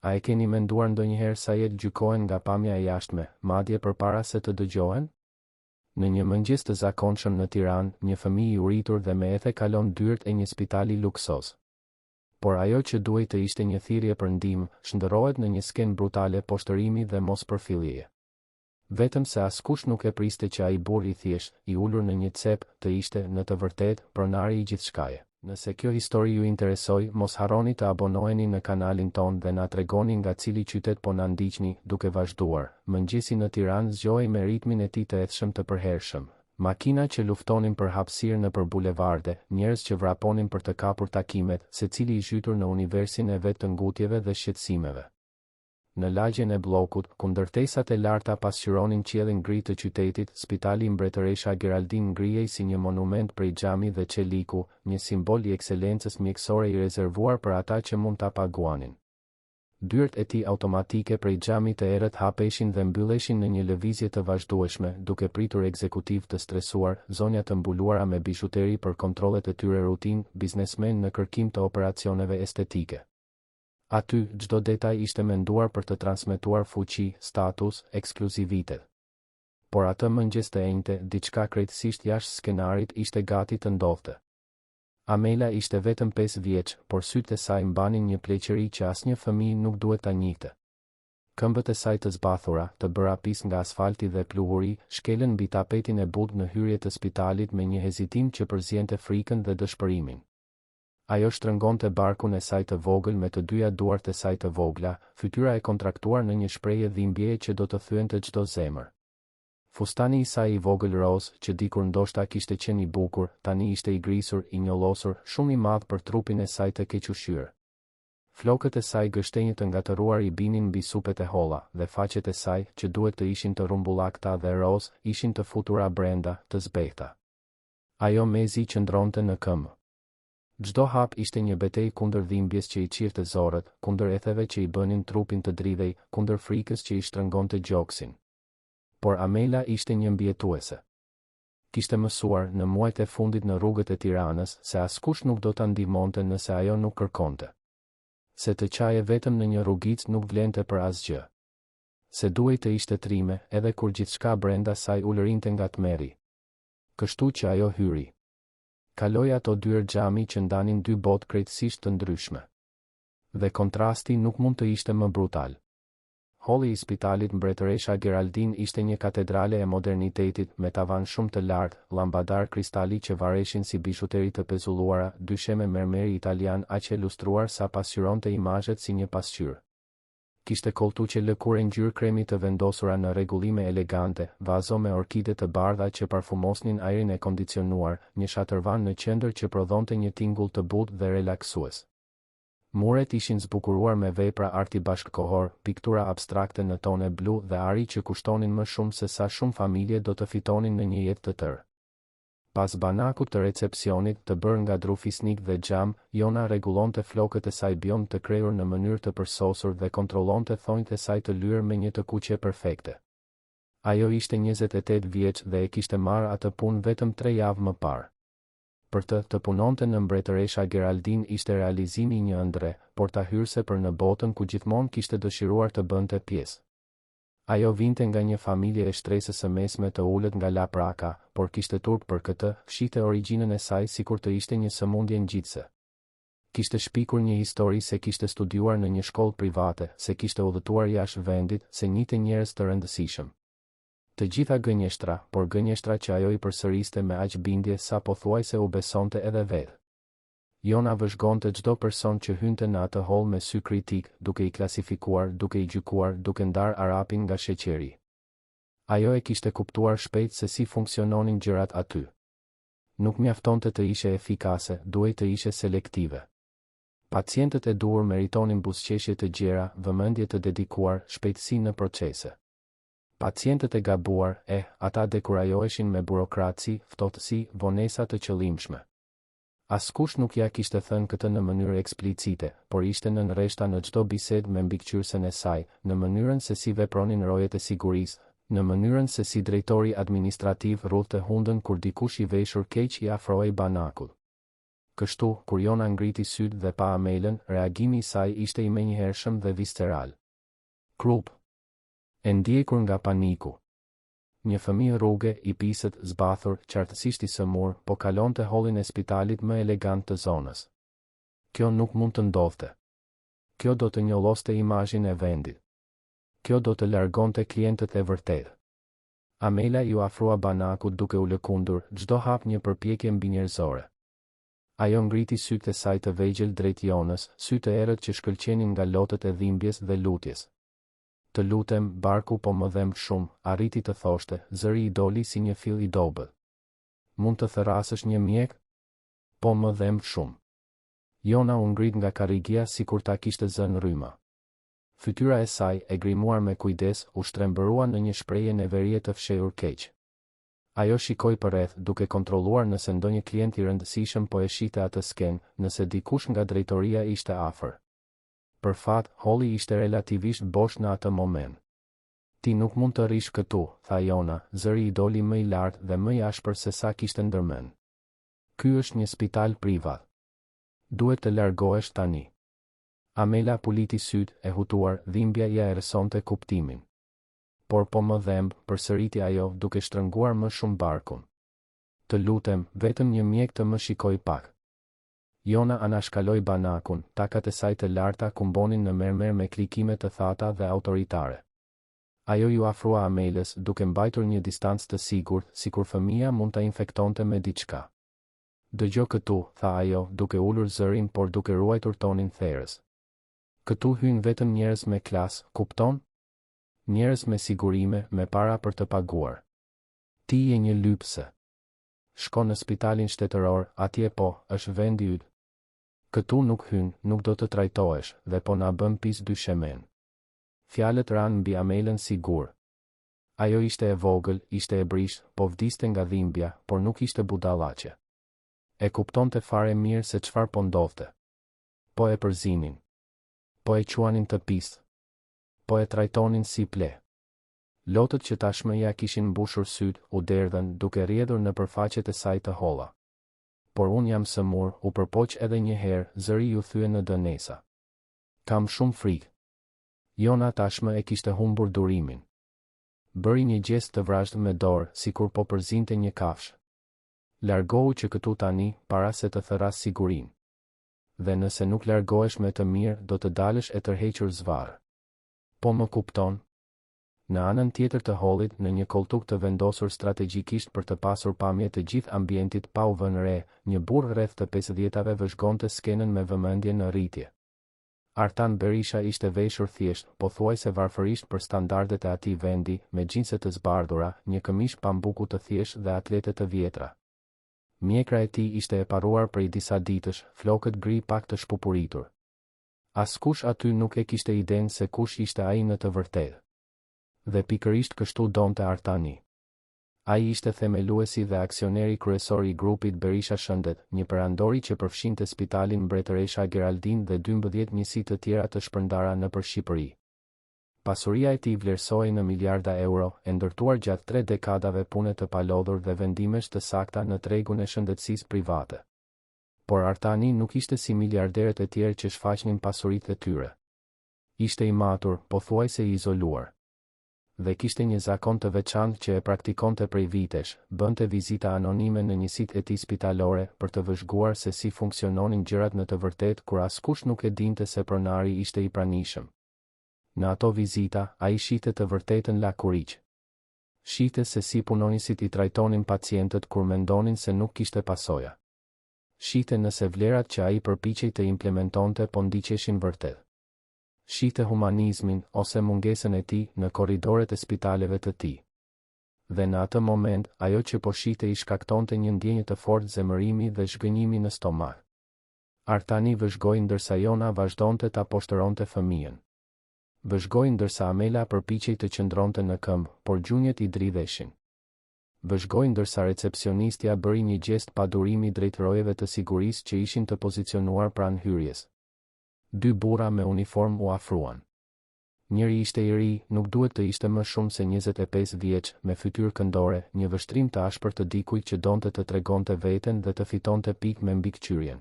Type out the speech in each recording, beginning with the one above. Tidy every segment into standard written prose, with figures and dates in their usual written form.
A e keni menduar ndonjëherë sa jetë gjykohen nga pamja e jashtme, madje përpara se të dëgjohen? Në një mëngjes të zakonshëm në Tiranë, një fëmijë i uritur dhe me ethe kalon dyert e një spitali luksoz. Por ajo që duhej të ishte një thirrje për ndihmë, shndërrohet në një skenë brutale poshtërimi dhe mospërfilljeje. Vetëm se askush nuk e priste që ai burrë i thjeshtë, i ulur në një cep, të ishte, në të vërtetë, pronari i gjithçkaje. Nëse kjo histori ju interesoi, mos harroni të abonoheni në kanalin tonë dhe na tregoni nga cili qytet po na ndiqni, duke vazhduar. Mëngjesi në Tiranë zgjohej me ritmin e tij të ethshëm të përhershëm. Makina që luftonin për hapësirë nëpër bulevarde, njerëz që vraponin për të kapur takimet, secili i zhytur në universin e vet të ngutjeve dhe shqetësimeve. Në lagjen e Bllokut, ku ndërtesat e larta pasqyronin qiellin gri të qytetit, spitali Mbretëresha Geraldinë ngrihej si një monument prej xhami dhe çeliku, një simbol i ekselencës mjekësore i rezervuar për ata që mund ta paguanin. Dyert e tij automatike prej xhami të errët hapeshin dhe mbylleshin në një lëvizje të vazhdueshme, duke pritur ekzekutivë të stresuar, zonja të mbuluara me bizhuteri për kontrollet e tyre rutinë, biznesmenë në kërkim të operacioneve estetike. Aty, çdo detaj ishte menduar për të transmetuar fuqi, status, ekskluzivitet. Por atë mëngjes të enjte, diçka krejtësisht jashtë skenarit ishte gati të ndodhte. Amela ishte vetëm pesë vjeç, por sytë e saj mbanin një pleqëri që asnjë fëmijë nuk duhet ta njihte. Këmbët e saj të zbathura, të bëra pis nga asfalti dhe pluhuri, shkelën mbi tapetin e butë në hyrje të spitalit me një hezitim që përziente frikën dhe dëshpërimin. Ajo shtrëngonte barkun e saj të vogël me të dyja duart e saj të vogla, fytyra e kontraktuar në një shprehje dhimbjeje që do të thyente çdo zemër. Fustani i saj i vogël rozë, që dikur ndoshta kishte qenë i bukur, tani ishte i grisur, i njollosur, shumë i madh për trupin e saj të kequshqyer. Flokët e saj gështenjë të ngatërruar i binin mbi supet e holla, dhe faqet e saj, që duhet të ishin të rrumbullakëta dhe rozë, ishin të futura brenda, të zbehta. Ajo mezi qëndronte në këmbë. Çdo hap ishte një betejë kundër dhimbjes që i çirrte zorrët, kundër etheve që i bënin trupin të dridhej, kundër frikës që i shtrëngonte gjoksin. Por Amela ishte një mbijetuese. Kishte mësuar, në muajt e fundit në rrugët e Tiranës, se askush nuk do ta ndihmonte nëse ajo nuk kërkonte. Se të qaje vetëm në një rrugicë nuk vlente për asgjë. Se duhej të ishte trime, edhe kur gjithçka brenda saj ulërinte nga tmerri. Kështu që ajo hyri. Kaloi ato dyer xhami që ndanin dy botë krejtësisht të ndryshme. Dhe kontrasti nuk mund të ishte më brutal. Holli i spitalit Mbretëresha Geraldinë ishte një katedrale e modernitetit, me tavan shumë të lartë, llambadarë kristali që vareshin si bizhuteri të pezulluara, dysheme mermeri italian aq e lustruar sa pasqyronte imazhet si një pasqyrë. Kishte kolltuqe lëkure ngjyrë kremi të vendosura në rregullime elegante, vazo me orkide të bardha që parfumosnin ajrin e kondicionuar, një shatërvan në qendër që prodhonte një tingull të butë dhe relaksues. Muret ishin zbukuruar me vepra arti bashkëkohor, piktura abstrakte në tone blu dhe ari që kushtonin më shumë se sa shumë familje do të fitonin në një jetë të tërë. Pas banakut të recepsionit, të bërë nga dru fisnik dhe xham, Jona rregullonte flokët e saj bjond të krehur në mënyrë të përsosur dhe kontrollonte thonjtë e saj të lyer me një të kuqe perfekte. Ajo ishte 28 vjeç dhe e kishte marrë atë punë vetëm tre javë më parë. Për të, të punonte në Mbretëresha Geraldinë ishte realizimi i një ëndrre, porta hyrëse për në botën ku gjithmonë kishte dëshiruar të bënte pjesë. Ajo vinte nga një familje e shtresës së mesme të ulët nga Lapraka, por kishte turp për këtë, fshihte origjinën e saj sikur të ishte një sëmundje ngjitëse. Kishte shpikur një histori se kishte studiuar në një shkollë private, se kishte udhëtuar jashtë vendit, se njihte njerëz të rëndësishëm. Të gjitha gënjeshtra, por gënjeshtra që ajo i përsëriste me aq bindje sa pothuajse u besonte edhe vetë. Jona vëzhgonte çdo person që hynte në atë holl me sy kritik, duke i klasifikuar, duke i gjykuar, duke ndarë arapin nga sheqeri. Ajo e kishte kuptuar shpejt se si funksiononin gjërat aty. Nuk mjaftonte të ishe efikase, duhej të ishe selektive. Pacientët e duhur meritonin buzëqeshje të gjera, vëmendje të dedikuar, shpejtësi në procese. Pacientët e gabuar, eh, ata dekurajoheshin me burokraci, ftohtësi, vonesa të qëllimshme. Askush nuk ia kishte thënë këtë në mënyrë eksplicite, por ishte nën rreshta në çdo bisedë me mbikëqyrësen e saj, në mënyrën se si vepronin rojet e sigurisë, në mënyrën se si drejtori administrativ rrudhte hundën kur dikush i veshur keq i afrohej banakut. Kështu, kur Jona ngriti sytë dhe pa Amelën, reagimi i saj ishte i menjëhershëm dhe visceral. Krupë. E ndjekur nga paniku. Një fëmijë rruge, i pisët, zbathur, qartësisht i sëmurë, po kalonte hollin e spitalit më elegant të zonës. Kjo nuk mund të ndodhte. Kjo do të njolloste imazhin e vendit. Kjo do të largonte klientët e vërtetë. Amela iu afrua banakut duke u lëkundur, çdo hap një përpjekje mbinjerëzore. Ajo ngriti sytë e saj të vegjël drejt Jonës, sy të errët që shkëlqenin nga lotët e dhimbjes dhe lutjes. Të lutem, barku po më dhemb shumë, arriti të thoshte, zëri i doli si një fill i dobët. Mund të thërrasësh një mjek? Po më dhemb shumë. Jona u ngrit nga karrigia sikur ta kishte zënë rryma. Fytyra e saj, e grimuar me kujdes, u shtrembërua në një shprehje neverie të fshehur keq. Ajo shikoi përreth, duke kontrolluar nëse ndonjë klient i rëndësishëm po e shihte atë skenë, nëse dikush nga drejtoria ishte afër. Për fat, holli ishte relativisht bosh në atë moment. Ti nuk mund të rrish këtu, tha Jona, zëri i doli më i lartë dhe më i ashpër sesa kishte ndërmend. Ky është një spital privat. Duhet të largohesh tani. Amela puliti sytë, e hutuar, dhimbja ia errësonte kuptimin. Por po më dhemb, përsëriti ajo, duke shtrënguar më shumë barkun. Të lutem, vetëm një mjek të më shikojë pak. Jona anashkaloi banakun, takat e saj të larta kumbonin në mermer me klikime të thata dhe autoritare. Ajo iu afrua Amelës, duke mbajtur një distancë të sigurt, sikur fëmija mund ta infektonte me diçka. Dëgjo këtu, tha ajo, duke ulur zërin por duke ruajtur tonin therës. Këtu hyjnë vetëm njerëz me klas, kupton? Njerëz me sigurime, me para për të paguar. Ti je një lypëse. Shko në spitalin shtetëror, atje po, është vendi yt. Këtu nuk hyn, nuk do të trajtohesh, dhe po na bën pis dyshemenë. Fjalët ranë mbi Amelën si gurë. Ajo ishte e vogël, ishte e brishtë, po vdiste nga dhimbja, por nuk ishte budallaqe. E kuptonte fare mirë se çfarë po ndodhte. Po e përzinin. Po e quanin të pistë. Po e trajtonin si pleh. Lotët që tashmë ia kishin mbushur sytë, u derdhën, duke rrjedhur nëpër faqet e saj të holla. Por unë jam sëmurë, u përpoq edhe një herë, zëri iu thye në dënesa. Kam shumë frikë. Jona tashmë e kishte humbur durimin. Bëri një gjest të vrazhdë me dorë, sikur po përzinte një kafshë. Largohu që këtu tani, para se të thërras sigurinë. Dhe nëse nuk largohesh me të mirë, do të dalësh e tërhequr zvarrë. Po më kupton? Në anën tjetër të hollit, në një kolltuk të vendosur strategjikisht për të pasur pamje të gjithë ambientit pa u vënë re, një burrë rreth të pesëdhjetave vëzhgonte skenën me vëmendje në rritje. Artan Berisha ishte veshur thjesht, pothuajse varfërisht për standardet e atij vendi, me xhinse të zbardhura, një këmishë pambuku të thjeshtë dhe atlete të vjetra. Mjekra e tij ishte e parruar prej disa ditësh, flokët gri pak të shpupuritur. Askush aty nuk e kishte idenë se kush ishte ai në të vërtetë. Dhe pikërisht kështu donte Artani. Ai ishte themeluesi dhe aksioneri kryesor i grupit Berisha Shëndet, një perandori që përfshinte spitalin Mbretëresha Geraldinë dhe 12 njësi të tjera të shpërndara nëpër Shqipëri. Pasuria e tij vlerësohej në miliarda euro, e ndërtuar gjatë tre dekadave pune të palodhur dhe vendimesh të sakta në tregun e shëndetësisë private. Por Artani nuk ishte si miliarderët e tjerë që shfaqnin pasuritë e tyre. Ishte i matur, pothuajse i izoluar. Dhe kishte një zakon të veçantë që e praktikonte prej vitesh, bënte vizita anonime në njësitë e tij spitalore për të vëzhguar se si funksiononin gjërat në të vërtetë kur askush nuk e dinte se pronari ishte i pranishëm. Në ato vizita, ai shihte të vërtetën lakuriq. Shihte se si punonjësit i trajtonin pacientët kur mendonin se nuk kishte pasoja. Shihte nëse vlerat që ai përpiqej të implementonte po ndiqeshin vërtet. Shihte humanizmin, ose mungesën e tij, në korridoret e spitaleve të tij. Dhe në atë moment, ajo që po shihte i shkaktonte një ndjenjë të fortë zemërimi dhe zhgënjimi në stomak. Artani vëzhgoi ndërsa Jona vazhdonte ta poshtëronte fëmijën. Vëzhgoi ndërsa Amela përpiqej të qëndronte në këmbë, por gjunjët i dridheshin. Vëzhgoi ndërsa recepsionistja bëri një gjest padurimi drejt rojeve të sigurisë që ishin të pozicionuar pranë hyrjes. Dy burra me uniformë u afruan. Njëri ishte i ri, nuk duhet të ishte më shumë se 25 vjeç, me fytyrë këndore, një vështrim të ashpër të dikujt që donte të tregonte veten dhe të fitonte pikë me mbikëqyrjen.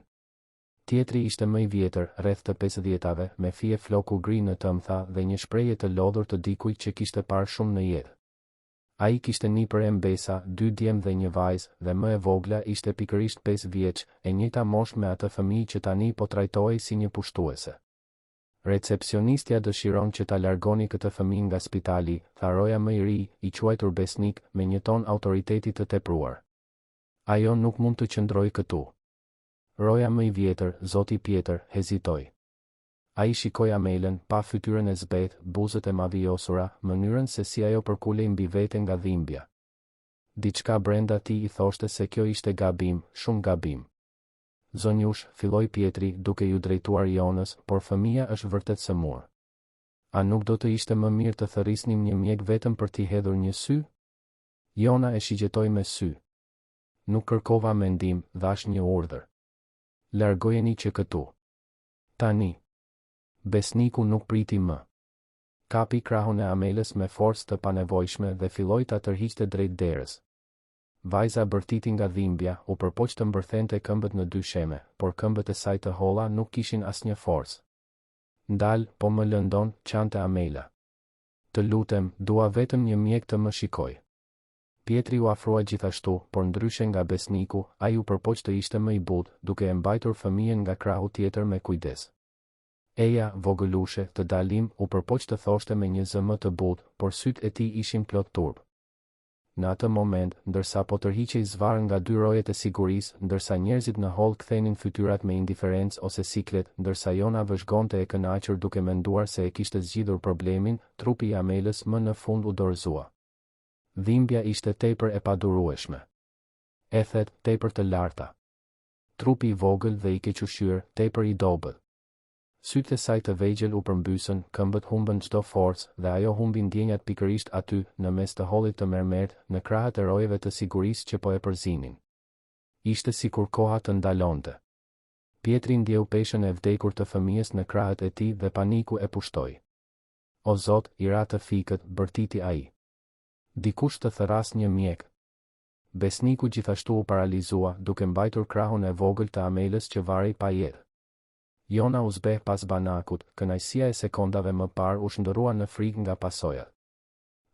Tjetri ishte më i vjetër, rreth të pesëdhjetave, me fije floku gri në tëmtha dhe një shprehje të lodhur të dikujt që kishte parë shumë në jetë. Ai kishte nipër e mbesa, dy djem dhe një vajzë, dhe më e vogla ishte pikërisht pesë vjeç, e njëjta moshë me atë fëmijë që tani po trajtohej si një pushtuese. Recepsionistja dëshiron që ta largoni këtë fëmijë nga spitali, tha roja më i ri, i quajtur Besnik, me një ton autoriteti të tepruar. Ajo nuk mund të qëndrojë këtu. Roja më i vjetër, zoti Pjetër, hezitoi. Ai shikoi Amelën, pa fytyrën e zbehtë, buzët e mavijosura, mënyrën se si ajo përkulej mbi vete nga dhimbja. Diçka brenda tij i thoshte se kjo ishte gabim, shumë gabim. Zonjushë, filloi Pjetri, duke iu drejtuar Jonës, por fëmija është vërtet sëmurë. A nuk do të ishte më mirë të thërrisnim një mjek vetëm për t'i hedhur një sy? Jona e shigjetoi me sy. Nuk kërkova mendim, dhashë një urdhër. Largojeni që këtu. Tani. Besniku nuk priti më. Kapi krahun e Amelës me forcë të panevojshme dhe filloi ta tërhiqte drejt derës. Vajza bërtiti nga dhimbja, u përpoq të mbërthente këmbët në dysheme, por këmbët e saj të holla nuk kishin asnjë forcë. Ndal, po më lëndon, qante Amela. Të lutem, dua vetëm një mjek të më shikojë. Pjetri u afrua gjithashtu, por ndryshe nga Besniku, ai u përpoq të ishte më i butë, duke e mbajtur fëmijën nga krahu tjetër me kujdes. Eja, vogëlushe, të dalim, u përpoq të thoshte me një zë më të butë, por sytë e tij ishin plot turp. Në atë moment, ndërsa po tërhiqej zvarrë nga dy rojet e sigurisë, ndërsa njerëzit në holl kthenin fytyrat me indiferencë ose siklet, ndërsa Jona vëzhgonte e kënaqur duke menduar se e kishte zgjidhur problemin, trupi i Amelës më në fund u dorëzua. Dhimbja ishte tepër e padurueshme. Ethet, tepër të larta. Trupi i vogël dhe i kequshqyer, tepër i dobët. Sytë e saj të vegjël u përmbysën, këmbët humbën çdo forcë, dhe ajo humbi ndjenjat pikërisht aty, në mes të hollit të mermertë, në krahët e rojeve të sigurisë që po e përzinin. Ishte sikur koha të ndalonte. Pjetri ndjeu peshën e vdekur të fëmijës në krahët e tij dhe paniku e pushtoi. O Zot, i ra të fikët, bërtiti ai. Dikush të thërrasë një mjek. Besniku gjithashtu u paralizua, duke mbajtur krahun e vogël të Amelës që varej pa jetë. Jona u zbeh pas banakut, kënaqësia e sekondave më parë u shndërrua në frikë nga pasojat.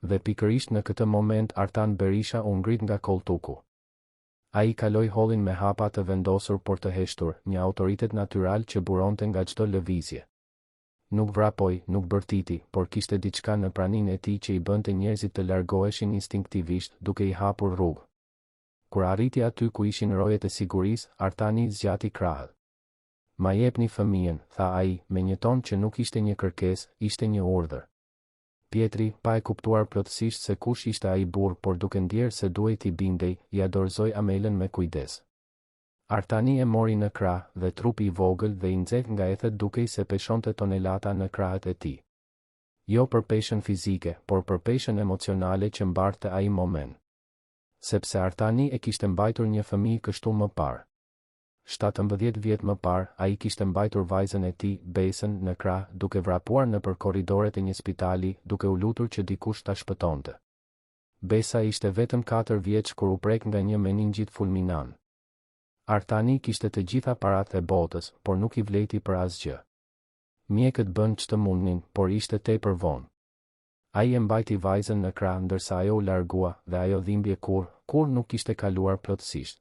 Dhe pikërisht në këtë moment Artan Berisha u ngrit nga kolltuku. Ai kaloi hollin me hapa të vendosur por të heshtur, një autoritet natyral që buronte nga çdo lëvizje. Nuk vrapoi, nuk bërtiti, por kishte diçka në praninë e tij që i bënte njerëzit të largoheshin instinktivisht, duke i hapur rrugë. Kur arriti aty ku ishin rojet e sigurisë, Artani zgjati krahët. Ma jepni fëmijën, tha ai, me një ton që nuk ishte një kërkesë, ishte një urdhër. Pjetri, pa e kuptuar plotësisht se kush ishte ai burrë por duke ndjerë se duhej t'i bindej, ia dorëzoi Amelën me kujdes. Artani e mori në krah, dhe trupi i vogël dhe i nxehtë nga ethet dukej se peshonte tonelata në krahët e tij. Jo për peshën fizike, por për peshën emocionale që mbartte ai moment. Sepse Artani e kishte mbajtur një fëmijë kështu më parë. 17 vjet më parë, ai kishte mbajtur vajzën e tij, Besën, në krah, duke vrapuar nëpër korridoret e një spitali, duke u lutur që dikush ta shpëtonte. Besa ishte vetëm katër vjeç kur u prek nga një meningjit fulminant. Artani kishte të gjitha paratë e botës, por nuk i vlejti për asgjë. Mjekët bënë ç'të mundnin, por ishte tepër vonë. Ai e mbajti vajzën në krah ndërsa ajo u largua, dhe ajo dhimbje kurrë, kurrë nuk kishte kaluar plotësisht.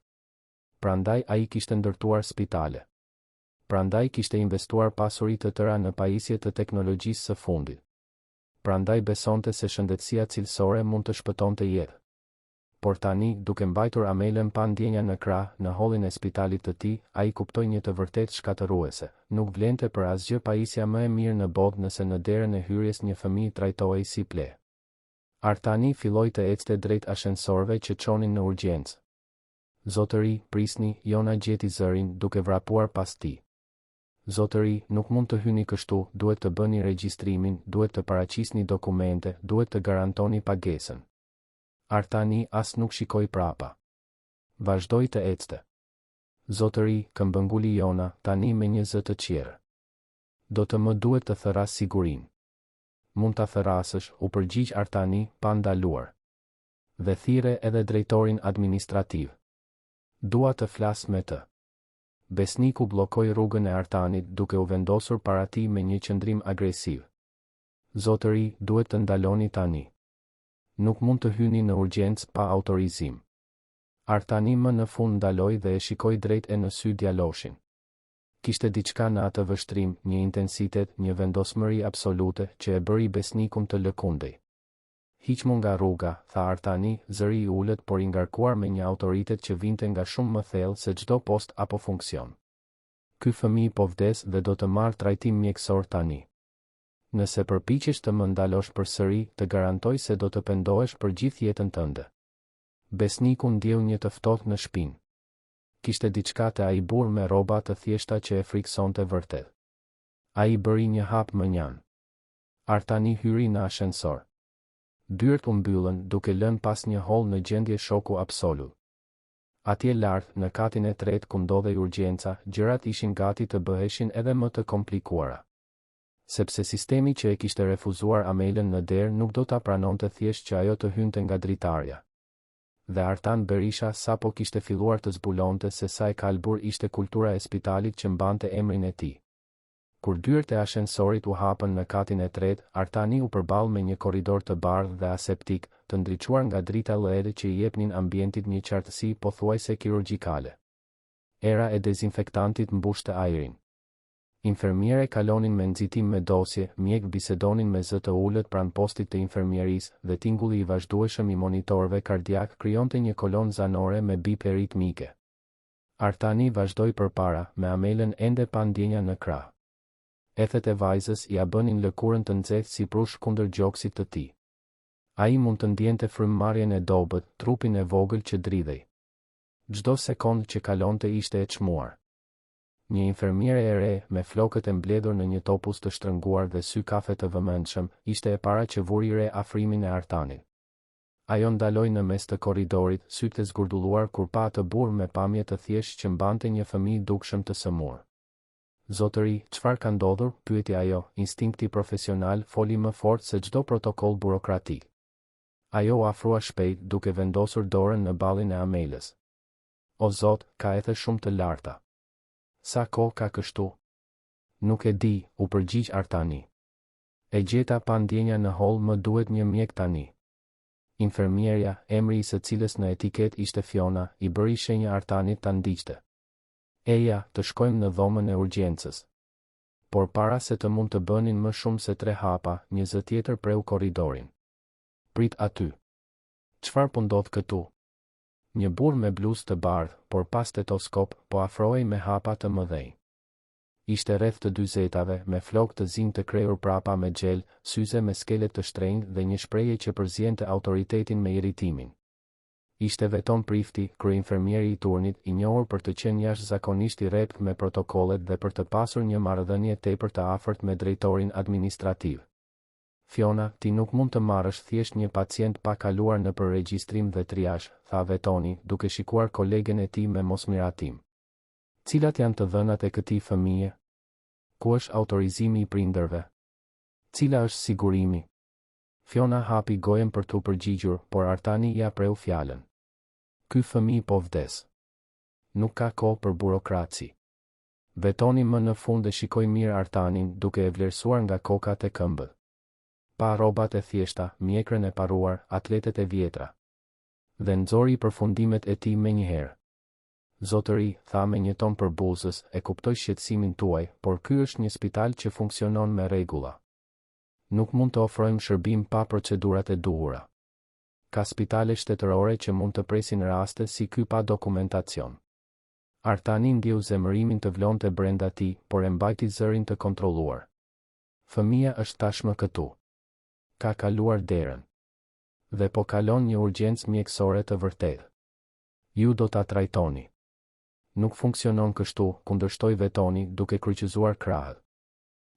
Prandaj ai kishte ndërtuar spitale. Prandaj kishte investuar pasuri të tëra në pajisje të teknologjisë së fundit. Prandaj besonte se shëndetësia cilësore mund të shpëtonte jetë. Por tani, duke mbajtur Amelën pa ndjenja në krah, në hollin e spitalit të tij, ai kuptoi një të vërtetë shkatërruese, nuk vlente për asgjë pajisja më e mirë në botë nëse në derën e hyrjes një fëmijë trajtohej si pleh. Artani filloi të ecte drejt ashensorëve që çonin në urgjencë. Zotëri, prisni, Jona gjeti zërin, duke vrapuar pas tij. Zotëri, nuk mund të hyni kështu, duhet të bëni regjistrimin, duhet të paraqisni dokumente, duhet të garantoni pagesën. Artani as nuk shikoi prapa. Vazhdoi të ecte. Zotëri, këmbënguli Jona, tani me një zë të çjerrë. Do të më duhet të thërras sigurinë. Mund ta thërrasësh, u përgjigj Artani, pa ndaluar. Dhe thirre edhe drejtorin administrativ. Dua të flas me të. Besniku bllokoi rrugën e Artanit duke u vendosur para tij me një qëndrim agresiv. Zotëri, duhet të ndaloni tani. Nuk mund të hyni në urgjencë pa autorizim. Artani më në fund ndaloi dhe e shikoi drejt e në sy djaloshin. Kishte diçka në atë vështrim, një intensitet, një vendosmëri absolute, që e bëri Besnikun të lëkundej. Hiqmu nga rruga, tha Artani, zëri i ulët por i ngarkuar me një autoritet që vinte nga shumë më thellë se çdo post apo funksion. Ky fëmijë po vdes dhe do të marrë trajtim mjekësor tani. Nëse përpiqesh të më ndalosh përsëri, të garantoj se do të pendohesh për gjithë jetën tënde. Besniku ndjeu një të ftohtë në shpinë. Kishte diçka te ai burrë me rroba të thjeshta që e frikësonte vërtet. Ai bëri një hap mënjanë. Artani hyri në ashensor. Dyert u mbyllën, duke lënë pas një holl në gjendje shoku absolut. Atje lart, në katin e tretë ku ndodhej urgjenca, gjërat ishin gati të bëheshin edhe më të komplikuara. Sepse sistemi që e kishte refuzuar Amelën në derë nuk do ta pranonte thjesht që ajo të hynte nga dritarja. Dhe Artan Berisha sapo kishte filluar të zbulonte se sa e kalbur ishte kultura e spitalit që mbante emrin e tij. Kur dyert e ashensorit u hapën në katin e tretë, Artani u përball me një korridor të bardhë dhe aseptik, të ndriçuar nga drita LED që i jepnin ambientit një qartësi pothuajse kirurgjikale. Era e dezinfektantit mbushte ajrin. Infermiere kalonin me nxitim me dosje, mjekë bisedonin me zë të ulët pranë postit të infermierisë, dhe tingulli i vazhdueshëm i monitorëve kardiakë krijonte një kolonë zanore me bipe ritmike. Artani vazhdoi përpara, me Amelën ende pa ndjenja në krah. Ethet e vajzës ia bënin lëkurën të nxehtë si prush kundër gjoksit të tij. Ai mund të ndiente frymëmarrjen e dobët, trupin e vogël që dridhej. Çdo sekondë që kalonte ishte e çmuar. Një infermiere e re, me flokët e mbledhur në një topuz të shtrënguar dhe sy kafe të vëmendshëm, ishte e para që vuri re afrimin e Artanit. Ajo ndaloi në mes të korridorit, sytë e zgurdulluar kur pa atë burrë me pamje të thjeshtë që mbante një fëmijë dukshëm të sëmurë. Zotëri, çfarë ka ndodhur? pyeti ajo, instinkti profesional foli më fort se çdo protokoll burokratik. Ajo u afrua shpejt, duke vendosur dorën në ballin e Amelës. O Zot, ka ethe shumë të larta. Sa kohë ka kështu? Nuk e di, u përgjigj Artani. E gjeta pa ndjenja në holl më duhet një mjek tani. Infermierja, emri i së cilës në etiketë ishte Fiona, i bëri shenjë Artanit ta ndiqte. Eja, të shkojmë në dhomën e urgjencës. Por para se të mund të bënin më shumë se tre hapa, një zë tjetër preu korridorin. Prit aty. Çfarë po ndodh këtu? Një burrë me bluzë të bardhë, por pa stetoskop, po afrohej me hapa të mëdhenj. Ishte rreth të dyzetave, me flokë të zinj të krehur prapa me xhel, syze me skelet të shtrenjtë dhe një shprehje që përziente autoritetin me irritimin. Ishte Veton Prifti, kryeinfermieri i turnit, i njohur për të qenë jashtëzakonisht i rreptë me protokollet dhe për të pasur një marrëdhënie tepër të afërt me drejtorin administrativ. Fiona, ti nuk mund të marrësh thjesht një pacient pa kaluar nëpër regjistrim dhe triazh, tha Vetoni, duke shikuar kolegen e tij me mosmiratim. Cilat janë të dhënat e këtij fëmije? Ku është autorizimi i prindërve? Cila është sigurimi? Fiona hapi gojën për t'u përgjigjur, por Artani ia preu fjalën. Ky fëmijë po vdes. Nuk ka kohë për burokraci. Vetoni më në fund e shikoi mirë Artanin, duke e vlerësuar nga koka te këmbët. Pa rrobat e thjeshta, mjekrën e parruar, atletet e vjetra. Dhe nxori përfundimet e tij menjëherë. Zotëri, tha me një ton përbuzës, e kuptoj shqetësimin tuaj, por ky është një spital që funksionon me rregulla. Nuk mund të ofrojmë shërbim pa procedurat e duhura. Ka spitale shtetërore që mund të presin raste si ky pa dokumentacion. Artani ndjeu zemërimin të vlonte brenda tij, por e mbajti zërin të kontrolluar. Fëmija është tashmë këtu. Ka kaluar derën. Dhe po kalon një urgjencë mjekësore të vërtetë. Ju do ta trajtoni. Nuk funksionon kështu, kundërshtoi Vetoni, duke kryqëzuar krahët.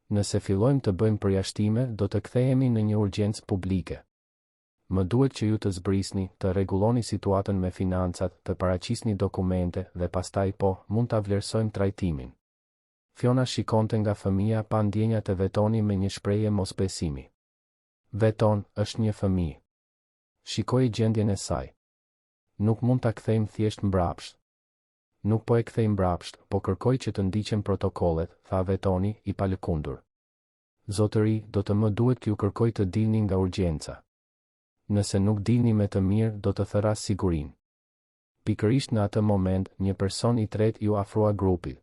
Nëse fillojmë të bëjmë përjashtime, do të kthehemi në një urgjencë publike. Më duhet që ju të zbrisni, të rregulloni situatën me financat, të paraqisni dokumente, dhe pastaj po, mund ta vlerësojmë trajtimin. Fiona shikonte nga fëmija pa ndjenja te Vetoni me një shprehje mosbesimi. Veton, është një fëmijë. Shikoje gjendjen e saj. Nuk mund ta kthejmë thjesht mbrapsht. Nuk po e kthej mbrapsht, po kërkoj që të ndiqen protokollet, tha Vetoni, i palëkundur. Zotëri, do të më duhet t'ju kërkoj të dilni nga urgjenca. Nëse nuk dilni me të mirë, do të thërras sigurinë. Pikërisht në atë moment, një person i tretë iu afrua grupit.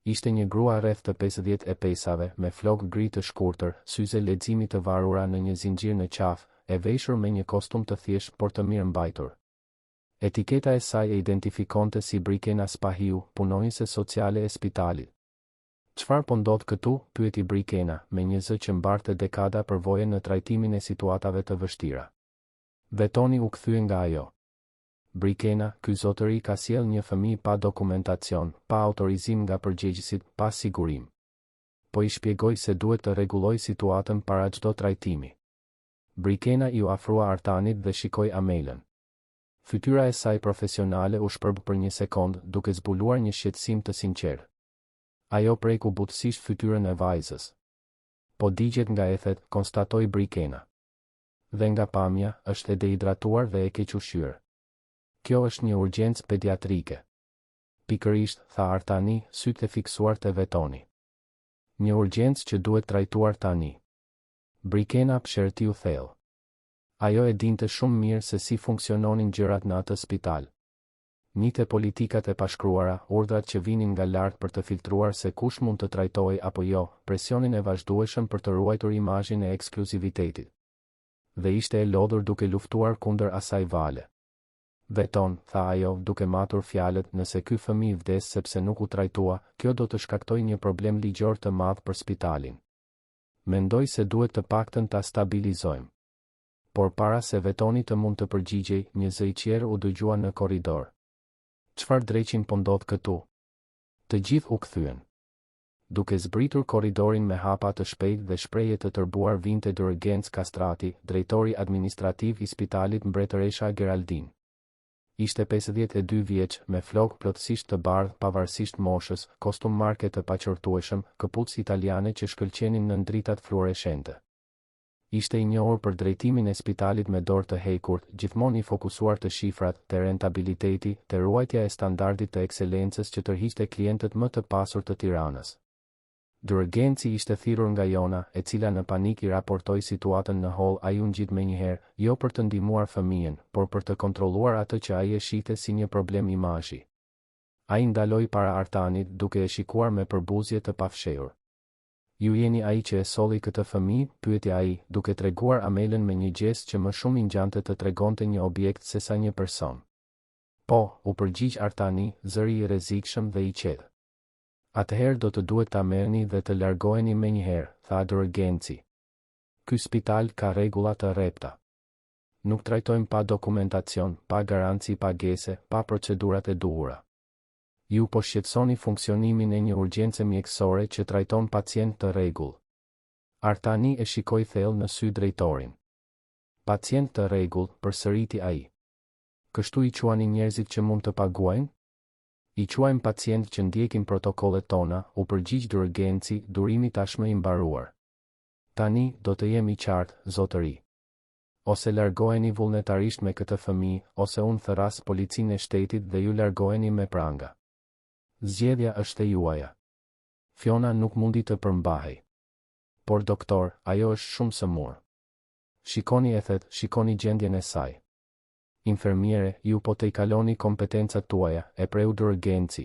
Ishte një grua rreth të 55-ave, me flokë gri të shkurtër, syze leximi të varura në një zinxhir në qafë, e veshur me një kostum të thjeshtë por të mirëmbajtur. Etiketa e saj e identifikonte si Brikena Spahiu, punonjëse sociale e spitalit. Çfarë po ndodh këtu? pyeti Brikena, me një zë që mbarte dekada përvoje në trajtimin e situatave të vështira. Vetoni u kthye nga ajo. Brikena, ky zotëri ka sjellë një fëmijë pa dokumentacion, pa autorizim nga përgjegjësit, pa sigurim. Po i shpjegoj se duhet të rregullojë situatën para çdo trajtimi. Brikena iu afrua Artanit dhe shikoi Amelën. Fytyra e saj profesionale u shpërbë për një sekondë, duke zbuluar një shqetësim të sinqertë. Ajo preku butësisht fytyrën e vajzës. Po digjet nga ethet, konstatoi Brikena. Dhe nga pamja, është e dehidratuar dhe e kequshqyer. Kjo është një urgjencë pediatrike. Pikërisht, tha Artani, sytë e fiksuar te Vetoni. Një urgjencë që duhet trajtuar tani. Brikena psherëtiu thellë. Ajo e dinte shumë mirë se si funksiononin gjërat në atë spital. Njihte politikat e pashkruara, urdhrat që vinin nga lart për të filtruar se kush mund të trajtohej apo jo, presionin e vazhdueshëm për të ruajtur imazhin e ekskluzivitetit. Dhe ishte e lodhur duke luftuar kundër asaj vale. Veton, tha ajo, duke matur fjalët, nëse ky fëmijë vdes sepse nuk u trajtua, kjo do të shkaktojë një problem ligjor të madh për spitalin. Mendoj se duhet të paktën ta stabilizojmë. Por para se Vetoni të mund të përgjigjej, një zë i çjerrë u dëgjua në korridor. Çfarë dreqin po ndodh këtu? Të gjithë u kthyen. Duke zbritur korridorin me hapa të shpejtë dhe shprehje të tërbuar vinte Dr. Genc Kastrati, drejtori administrativ i spitalit Mbretëresha Geraldinë. Ishte 52 vjeç, me flokë plotësisht të bardhë pavarësisht moshës, kostum marke të paqortueshëm, këpucë italiane që shkëlqenin nën dritat fluoreshente. Ishte i njohur për drejtimin e spitalit me dorë të hekurt, gjithmonë i fokusuar te shifrat, te rentabiliteti, te ruajtja e standardit të ekselencës që tërhiqte klientët më të pasur të Tiranës. Dr. Genci ishte thirrur nga Jona, e cila në panik i raportoi situatën në holl ai u ngjit menjëherë, jo për të ndihmuar fëmijën, por për të kontrolluar atë që ai e shihte si një problem imazhi. Ai ndaloi para Artanit, duke e shikuar me përbuzje të pafshehur. Ju jeni ai që e solli këtë fëmijë? pyeti ai, duke treguar Amelën me një gjest që më shumë i ngjante të tregonte një objekt sesa një person. Po, u përgjigj Artani, zëri i rrezikshëm dhe i qetë. Atëherë do të duhet ta merrni dhe të largoheni menjëherë, tha Dr. Genci. Ky spital ka rregulla të rrepta. Nuk trajtojmë pa dokumentacion, pa garanci pagese, pa procedurat e duhura. Ju po shqetësoni funksionimin e një urgjence mjekësore që trajton pacientë të rregullt. Artani e shikoi thellë në sy drejtorin. Pacientë të rregullt, përsëriti ai. Kështu i quani njerëzit që mund të paguajnë? I quajmë pacientë që ndjekin protokollet tona, u përgjigj Dr. Genci, durimi tashmë i mbaruar. Tani, do të jem i qartë, zotëri. Ose largoheni vullnetarisht me këtë fëmijë, ose unë thërras policinë e shtetit dhe ju largoheni me pranga. Zgjedhja është e juaja. Fiona nuk mundi të përmbahej. Por doktor, ajo është shumë sëmurë. Shikoni ethet, shikoni gjendjen e saj. Infermiere, ju po tejkaloni kompetencat tuaja, e preu Dr. Genci.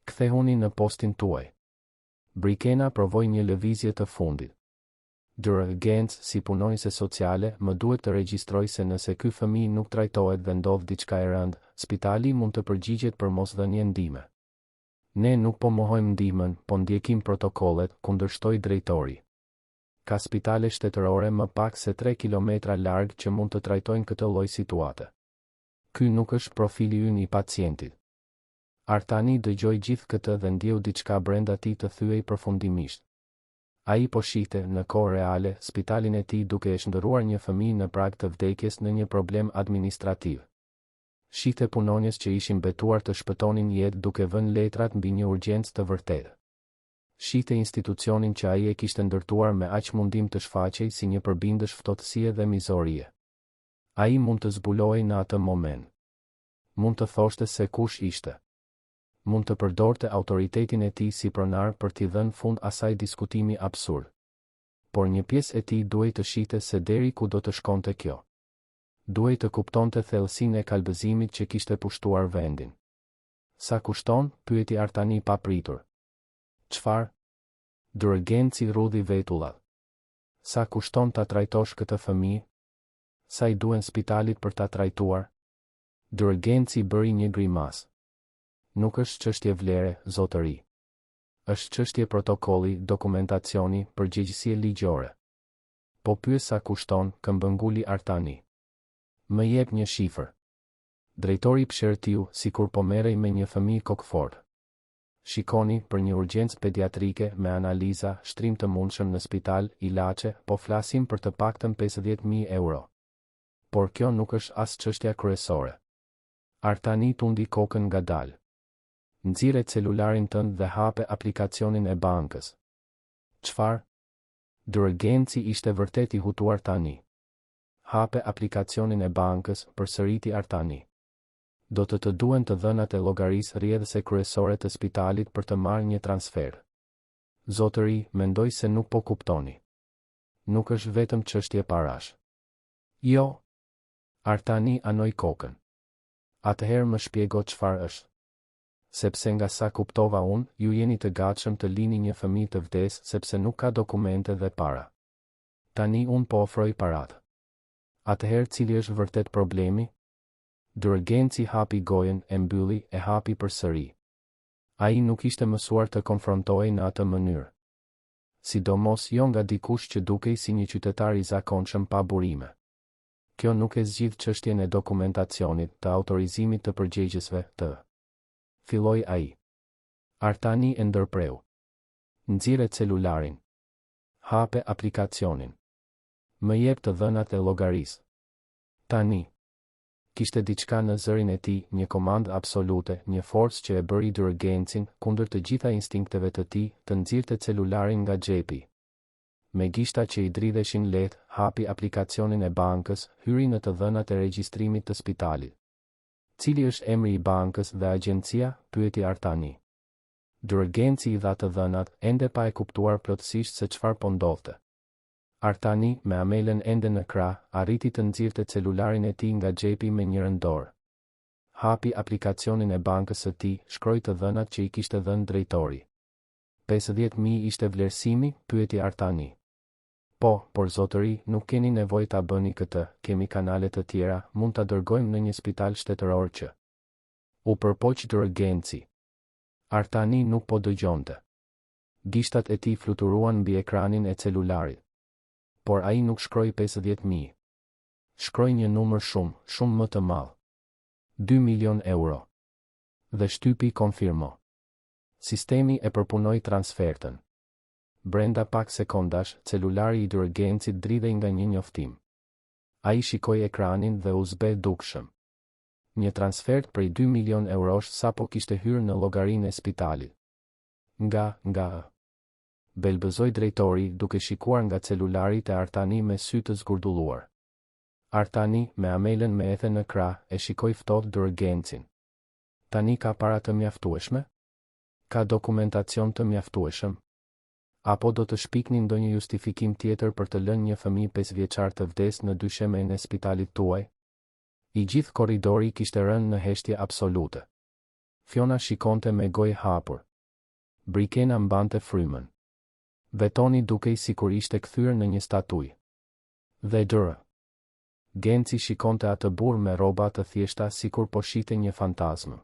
Kthehuni në postin tuaj. Brikena provoi një lëvizje të fundit. Dr. Genc, si punonjëse sociale, më duhet të regjistroj se nëse ky fëmijë nuk trajtohet dhe ndodh diçka e rëndë, spitali mund të përgjigjet për mosdhënie ndihme. Ne nuk po mohojmë ndihmën, po ndjekim protokollet, kundërshtoi drejtori. Ka spitale shtetërore më pak se tre kilometra larg që mund të trajtojnë këtë lloj situate. Ky nuk është profili ynë i pacientit. Artani dëgjoi gjithë këtë dhe ndjeu diçka brenda tij të thyhej përfundimisht. Ai po shihte, në kohë reale, spitalin e tij duke e shndërruar një fëmijë në prag të vdekjes në një problem administrativ. Shihte punonjës që ishin betuar të shpëtonin jetë duke vënë letrat mbi një urgjencë të vërtetë. Shihte institucionin që ai e kishte ndërtuar me aq mundim të shfaqej si një përbindësh ftohtësie dhe mizorie. Ai mund të zbulohej në atë moment. Mund të thoshte se kush ishte. Mund të përdorte autoritetin e tij si pronar për t'i dhënë fund asaj diskutimi absurd. Por një pjesë e tij duhej të shihte se deri ku do të shkonte kjo. Duhej të kuptonte thellësinë e kalbëzimit që kishte pushtuar vendin. Sa kushton? pyeti Artani papritur. Çfarë? Dr. Genci rrudhi vetullat. Sa kushton ta trajtosh këtë fëmijë? Sa i duhen spitalit për ta trajtuar? Dr. Genci bëri një grimasë. Nuk është çështje vlere, zotëri. Është çështje protokolli, dokumentacioni, përgjegjësie ligjore. Po pyes sa kushton, këmbënguli Artani. Më jep një shifër. Drejtori psherëtiu, sikur po merrej me një fëmijë kokëfortë. Shikoni, për një urgjencë pediatrike, me analiza, shtrim të mundshëm në spital, ilaçe, po flasim për të paktën 50.000 euro. Por kjo nuk është as çështja kryesore. Artani tundi kokën ngadalë. Nxirre celularin tënd dhe hape aplikacionin e bankës. Çfarë? Dr. Genci ishte vërtet i hutuar tani. Hape aplikacionin e bankës, përsëriti Artani. Do të të duhen të dhënat e llogarisë rrjedhëse kryesore të spitalit për të marrë një transfertë. Zotëri, mendoj se nuk po kuptoni. Nuk është vetëm çështje parash. Jo. Artani anoi kokën. Atëherë më shpjego çfarë është. Sepse nga sa kuptova unë, ju jeni të gatshëm të lini një fëmijë të vdesë sepse nuk ka dokumente dhe para. Tani unë po ofroj paratë. Atëherë cili është vërtet problemi? Dr. Genci hapi gojën, e mbylli, e hapi përsëri. Ai nuk ishte mësuar të konfrontohej në atë mënyrë. Sidomos jo nga dikush që dukej si një qytetar i zakonshëm pa burime. Kjo nuk e zgjidh çështjen e dokumentacionit, të autorizimit të përgjegjësve, të. Filloi ai. Artani e ndërpreu. Nxirre celularin. Hape aplikacionin. Më jep të dhënat e llogarisë. Tani. Kishte diçka në zërin e tij, një komandë absolute, një forcë që e bëri Dr. Gencin, kundër të gjitha instinkteve të tij, të nxirrte celularin nga xhepi. Me gishta që i dridheshin lehtë, hapi aplikacionin e bankës, hyri në të dhënat e regjistrimit të spitalit. Cili është emri i bankës dhe agjencia? pyeti Artani. Dr. Genci i dha të dhënat, ende pa e kuptuar plotësisht se çfarë po ndodhte. Artani, me Amelën ende në krah, arriti të nxirrte celularin e tij nga xhepi me njërën dorë. Hapi aplikacionin e bankës së tij, shkroi të dhënat që i kishte dhënë drejtori. 50.000 ishte vlerësimi? pyeti Artani. Po, por zotëri, nuk keni nevojë ta bëni këtë, kemi kanale të tjera, mund ta dërgojmë në një spital shtetëror që. U përpoq Dr. Genci. Artani nuk po dëgjonte. Gishtat e tij fluturuan mbi ekranin e celularit. Por ai nuk shkroi 50.000. Shkroi një numër shumë, shumë më të madh. 2 milion euro. Dhe shtypi konfirmo. Sistemi e përpunoi transfertën. Brenda pak sekondash, celulari i Dr. Gencit dridhej nga një njoftim. Ai shikoi ekranin dhe u zbeh dukshëm. Një transfertë prej 2 milion eurosh sapo kishte hyrë në llogarinë e spitalit. Nga, nga ë. Belbëzoi drejtori, duke shikuar nga celulari te Artani me sy të zgurdulluar. Artani, me Amelën me ethe në krah, e shikoi ftohtë Dr. Gencin. Tani ka para të mjaftueshme? Ka dokumentacion të mjaftueshëm? Apo do të shpikni ndonjë justifikim tjetër për të lënë një fëmijë pesëvjeçar të vdesë në dyshemenë e spitalit tuaj? I gjithë korridori kishte rënë në heshtje absolute. Fiona shikonte me gojë hapur. Brikena mbante frymën. Vetoni dukej sikur ishte kthyer në një statujë. Dhe Dr. Genci shikonte atë burrë me rroba të thjeshta sikur po shihte një fantazmë.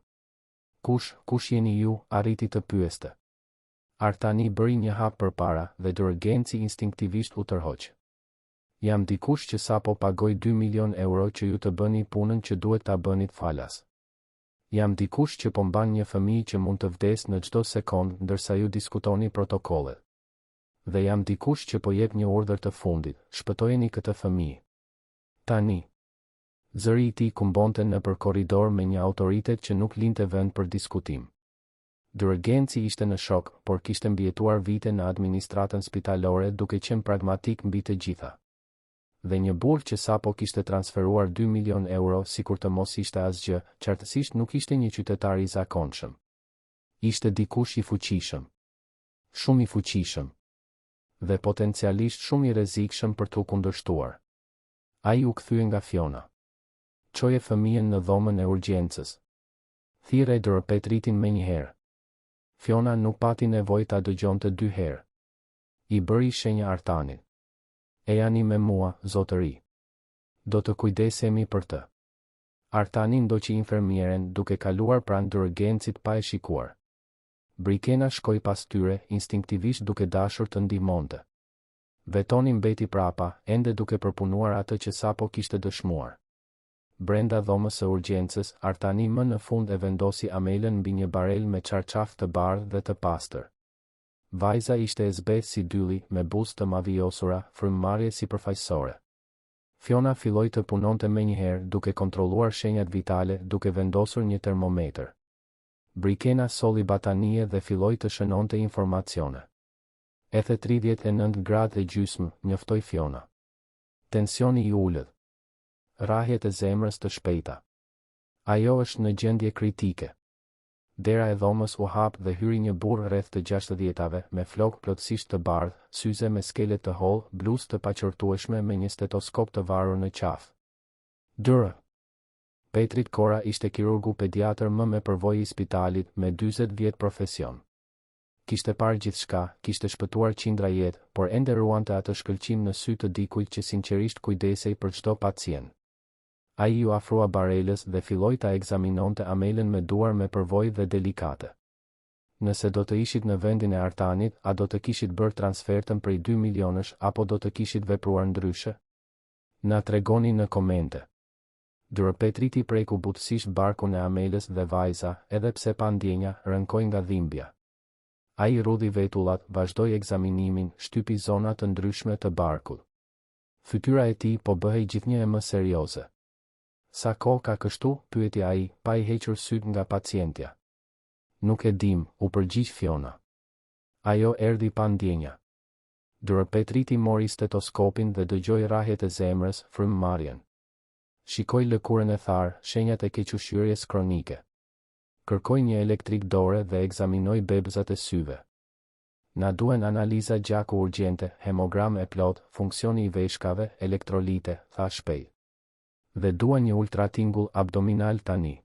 Kush, kush jeni ju, arriti të pyeste. Artani bëri një hap përpara dhe Dr. Genci instinktivisht u tërhoq. Jam dikush që sapo pagoi 2 milion euro që ju të bëni punën që duhet ta bënit falas. Jam dikush që po mban një fëmijë që mund të vdesë në çdo sekondë ndërsa ju diskutoni protokollet. Dhe jam dikush që po jep një urdhër të fundit, shpëtojeni këtë fëmijë. Tani. Zëri i tij kumbonte nëpër korridor me një autoritet që nuk linte vend për diskutim. Dr. Genci ishte në shok, por kishte mbijetuar vite në administratën spitalore duke qenë pragmatik mbi të gjitha. Dhe një burrë që sapo kishte transferuar 2 milion euro sikur të mos ishte asgjë, qartësisht nuk ishte një qytetar i zakonshëm. Ishte dikush i fuqishëm. Shumë i fuqishëm. Dhe potencialisht shumë i rrezikshëm për t'u kundërshtuar. Ai u kthye nga Fiona. Çoje fëmijën në dhomën e urgjencës. Thirre Dr. Petritin menjëherë. Fiona nuk pati nevojë ta dëgjonte dy herë. I bëri shenjë Artanit. Ejani me mua, zotëri. Do të kujdesemi për të. Artani ndoqi infermieren duke kaluar pranë Dr. Gencit pa e shikuar. Brikena shkoi pas tyre, instinktivisht duke dashur të ndihmonte. Vetoni mbeti prapa, ende duke përpunuar atë që sapo kishte dëshmuar. Brenda dhomës së urgjencës, Artani më në fund e vendosi Amelën mbi një barelë me çarçaf të bardhë dhe të pastër. Vajza ishte e zbehtë si dylli, me buzë të mavijosura, frymëmarrje sipërfaqësore. Fiona filloi të punonte menjëherë, duke kontrolluar shenjat vitale, duke vendosur një termometër. Brikena solli batanije dhe filloi të shënonte informacione. Ethe 39 gradë e gjysmë, njoftoi Fiona. Tensioni i ulët. Rrahjet e zemrës të shpejta. Ajo është në gjendje kritike. Dera e dhomës u hap dhe hyri një burrë rreth të gjashtëdhjetave, me flokë plotësisht të bardhë, syze me skelet të hollë, bluzë të paqortueshme me një stetoskop të varur në qafë. Dr. Petrit Kora ishte kirurgu pediatër më me përvojë i spitalit, me 40 vjet profesion. Kishte parë gjithçka, kishte shpëtuar qindra jetë, por ende ruante atë shkëlqim në sy të dikujt që sinqerisht kujdesej për çdo pacient. Ai iu afrua barelës dhe filloi ta ekzaminonte Amelën me duar me përvojë dhe delikate. Nëse do të ishit në vendin e Artanit, a do të kishit bërë transfertën prej dy milionësh apo do të kishit vepruar ndryshe? Na tregoni në komente. Dr. Petriti preku butësisht barkun e Amelës dhe vajza, edhe pse pa ndjenja, rënkoi nga dhimbja. Ai rrudhi vetullat, vazhdoi ekzaminimin, shtypi zona të ndryshme të barkut. Fytyra e tij po bëhej gjithnjë e më serioze. Sa kohë ka kështu? pyeti ai, pa i hequr sytë nga pacientja. Nuk e dimë, u përgjigj Fiona. Ajo erdhi pa ndjenja. Dr. Petriti mori stetoskopin dhe dëgjoi rrahjet e zemrës, frymëmarrjen. Shikoi lëkurën e tharë, shenjat e kequshqyerjes kronike. Kërkoi një elektrik dore dhe ekzaminoi bebëzat e syve. Na duhen analiza gjaku urgjente, hemogramë e plotë, funksioni i veshkave, elektrolite, tha shpejt. Dhe dua një ultratingull abdominal tani.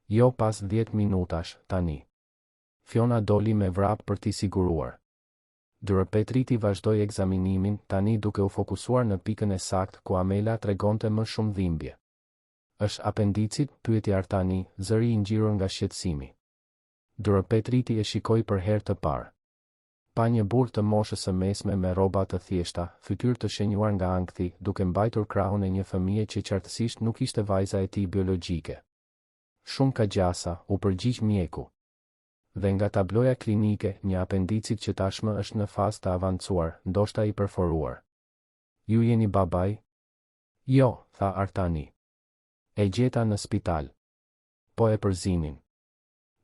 Jo pas dhjetë minutash, tani. Fiona doli me vrap për t'i siguruar. Dr. Petriti vazhdoi ekzaminimin, tani duke u fokusuar në pikën e saktë ku Amela tregonte më shumë dhimbje. Është apendicit? pyeti Artani, zëri i ngjirur nga shqetësimi. Dr. Petriti e shikoi për herë të parë. Pa një burrë të moshës së mesme me rroba të thjeshta, fytyrë të shenjuar nga ankthi, duke mbajtur krahun e një fëmije që qartësisht nuk ishte vajza e tij biologjike. Shumë ka gjasa, u përgjigj mjeku. Dhe nga tabloja klinike, një apendicit që tashmë është në fazë të avancuar, ndoshta i perforuar. Ju jeni babai? Jo, tha Artani. E gjeta në spital. Po e përzinin.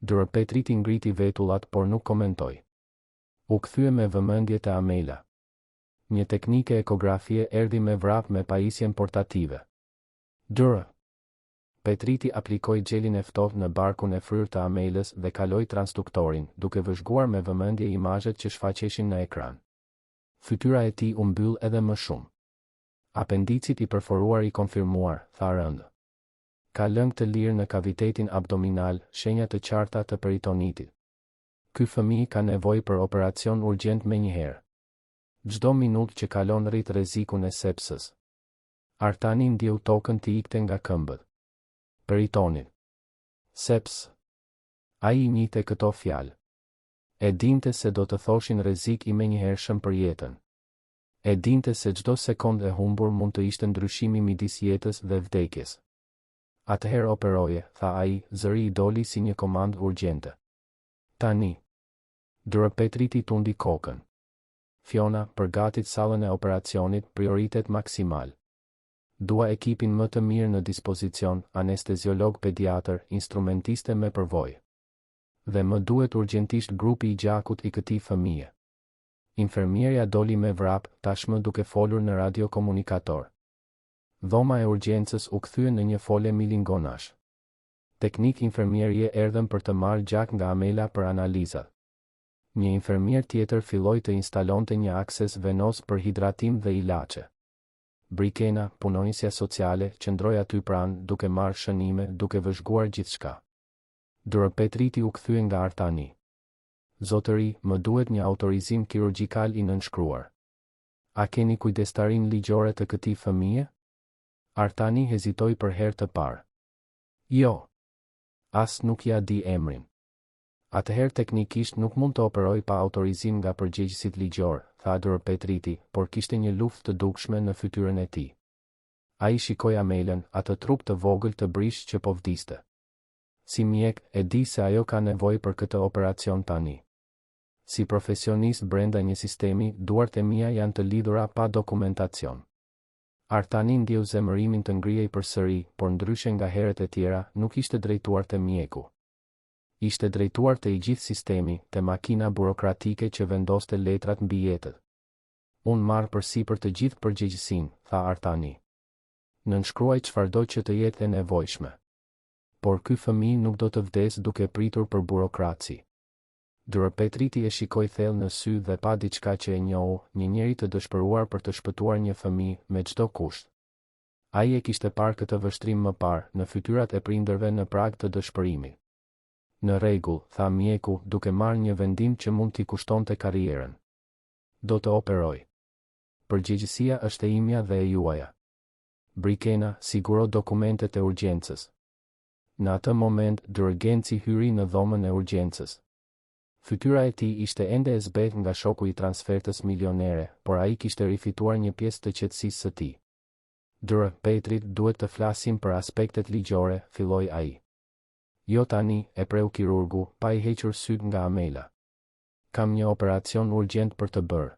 Dr. Petriti ngriti vetullat por nuk komentoi. U kthye me vëmendje te Amela. Një teknike ekografie erdhi me vrap me pajisjen portative. Dr. Petriti aplikoi xhelin e ftohtë në barkun e fryrë të Amelës dhe kaloi transduktorin, duke vëzhguar me vëmendje imazhet që shfaqeshin në ekran. Fytyra e tij u mbyll edhe më shumë. Apendicit i perforuar i konfirmuar, tha rëndë. Ka lëng të lirë në kavitetin abdominal, shenja të qarta të peritonitit. Ky fëmijë ka nevojë për operacion urgjent menjëherë. Çdo minutë që kalon rrit rrezikun e sepsës. Artani ndjeu tokën t'i ikte nga këmbët. Peritonit. Sepsë. Ai i njihte këto fjalë. E dinte se do të thoshin rrezik i menjëhershëm për jetën. E dinte se çdo sekondë e humbur mund të ishte ndryshimi midis jetës dhe vdekjes. Atëherë operoje, tha ai, zëri i doli si një komandë urgjente. Tani. Dr. Petriti tundi kokën. Fiona, përgatit sallën e operacionit, prioritet maksimal. Dua ekipin më të mirë në dispozicion, anesteziolog pediatër, instrumentiste me përvojë. Dhe më duhet urgjentisht grupi i gjakut i këtij fëmije. Infermierja doli me vrap, tashmë duke folur në radiokomunikator. Dhoma e urgjencës u kthye në një fole milingonash. Teknikë infermierie erdhën për të marrë gjak nga Amela për analizat. Një infermier tjetër filloi të instalonte një akses venoz për hidratim dhe ilaçe. Brikena, punonjësja sociale, qëndroi aty pranë, duke marrë shënime, duke vëzhguar gjithçka. Dr. Petriti u kthye nga Artani. Zotëri, më duhet një autorizim kirurgjikal i nënshkruar. A keni kujdestarinë ligjore të këtij fëmije? Artani hezitoi për herë të parë. Jo. As nuk ia di emrin. Atëherë teknikisht nuk mund të operoj pa autorizim nga përgjegjësit ligjorë, tha Dr. Petriti, por kishte një luftë të dukshme në fytyrën e tij. Ai shikoi Amelën, atë trup të vogël të brishtë që po vdiste. Si mjek, e di se ajo ka nevojë për këtë operacion tani. Si profesionist brenda një sistemi, duart e mia janë të lidhura pa dokumentacion. Artani ndjeu zemërimin të ngrihej përsëri, por ndryshe nga herët e tjera, nuk ishte drejtuar te mjeku. Ishte drejtuar te i gjithë sistemi, te makina burokratike që vendoste letrat mbi jetët. Unë marr përsipër të gjithë përgjegjësinë, tha Artani. Nënshkruaj çfarëdo që të jetë e nevojshme. Por ky fëmijë nuk do të vdesë duke pritur për burokraci. Dr. Petriti e shikoi thellë në sy dhe pa diçka që e njohu, një njeri të dëshpëruar për të shpëtuar një fëmijë, me çdo kusht. Ai e kishte parë këtë vështrim më parë, në fytyrat e prindërve në prag të dëshpërimit. Në rregull, tha mjeku, duke marrë një vendim që mund t'i kushtonte karrierën. Do të operoj. Përgjegjësia është e imja dhe e juaja. Brikena, siguro dokumentet e urgjencës. Në atë moment, Dr. Genci hyri në dhomën e urgjencës. Fytyra e tij ishte ende e zbehtë nga shoku i transfertës milionere, por ai kishte rifituar një pjesë të qetësisë së tij. Dr. Petrit, duhet të flasim për aspektet ligjore, filloi ai. Jo tani, e preu kirurgu, pa i hequr sytë nga Amela. Kam një operacion urgjent për të bërë.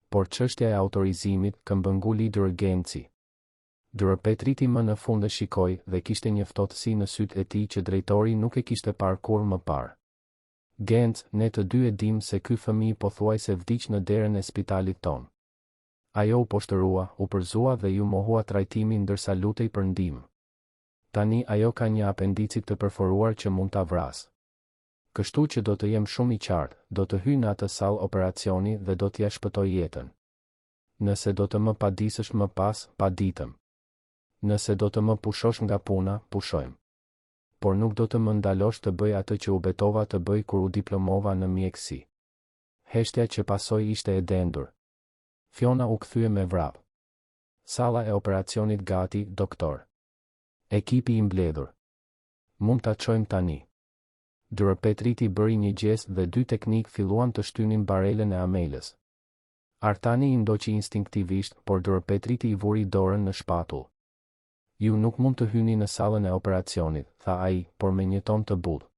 Por çështja e autorizimit, këmbënguli Dr. Genci. Dr. Petriti më në fund e shikoi dhe kishte një ftohtësi në sytë e tij që drejtori nuk e kishte parë kurrë më parë. Genc, ne të dy e dimë se ky fëmijë pothuajse vdiq në derën e spitalit tonë. Ajo u poshtërua, u përzua dhe iu mohua trajtimi ndërsa lutej për ndihmë. Tani ajo ka një apendicit të perforuar që mund ta vrasë. Kështu që do të jem shumë i qartë, do të hyj në atë sallë operacioni dhe do t'ia shpëtoj jetën. Nëse do të më padisësh më pas, paditëm. Nëse do të më pushosh nga puna, pushojmë. Por nuk do të më ndalosh të bëj atë që u betova të bëj kur u diplomova në mjekësi. Heshtja që pasoi ishte e dendur. Fiona u kthye me vrap. Salla e operacionit gati, doktor. Ekipi i mbledhur. Mund ta çojmë tani. Dr. Petriti bëri një gjest dhe dy teknikë filluan të shtynin barelën e Amelës. Artani i ndoqi instinktivisht, por Dr. Petriti i vuri dorën në shpatull. Ju nuk mund të hyni në sallën e operacionit, tha ai, por me një ton të butë.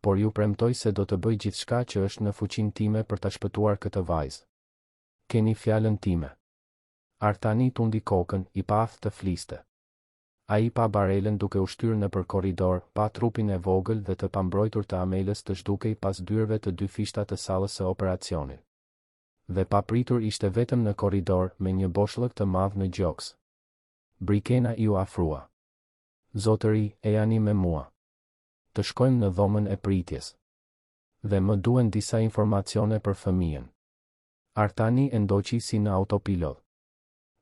Por ju premtoj se do të bëj gjithçka që është në fuqinë time për ta shpëtuar këtë vajzë. Keni fjalën time. Artani tundi kokën, i paaftë të fliste. Ai pa barelën duke u shtyrë nëpër korridor, pa trupin e vogël dhe të pambrojtur të Amelës të zhdukej pas dyerve të dyfishta të sallës së operacionit. Dhe papritur ishte vetëm në korridor, me një boshllëk të madh në gjoks. Brikena iu afrua. Zotëri, ejani me mua. Të shkojmë në dhomën e pritjes. Dhe më duhen disa informacione për fëmijën. Artani e ndoqi si në autopilot.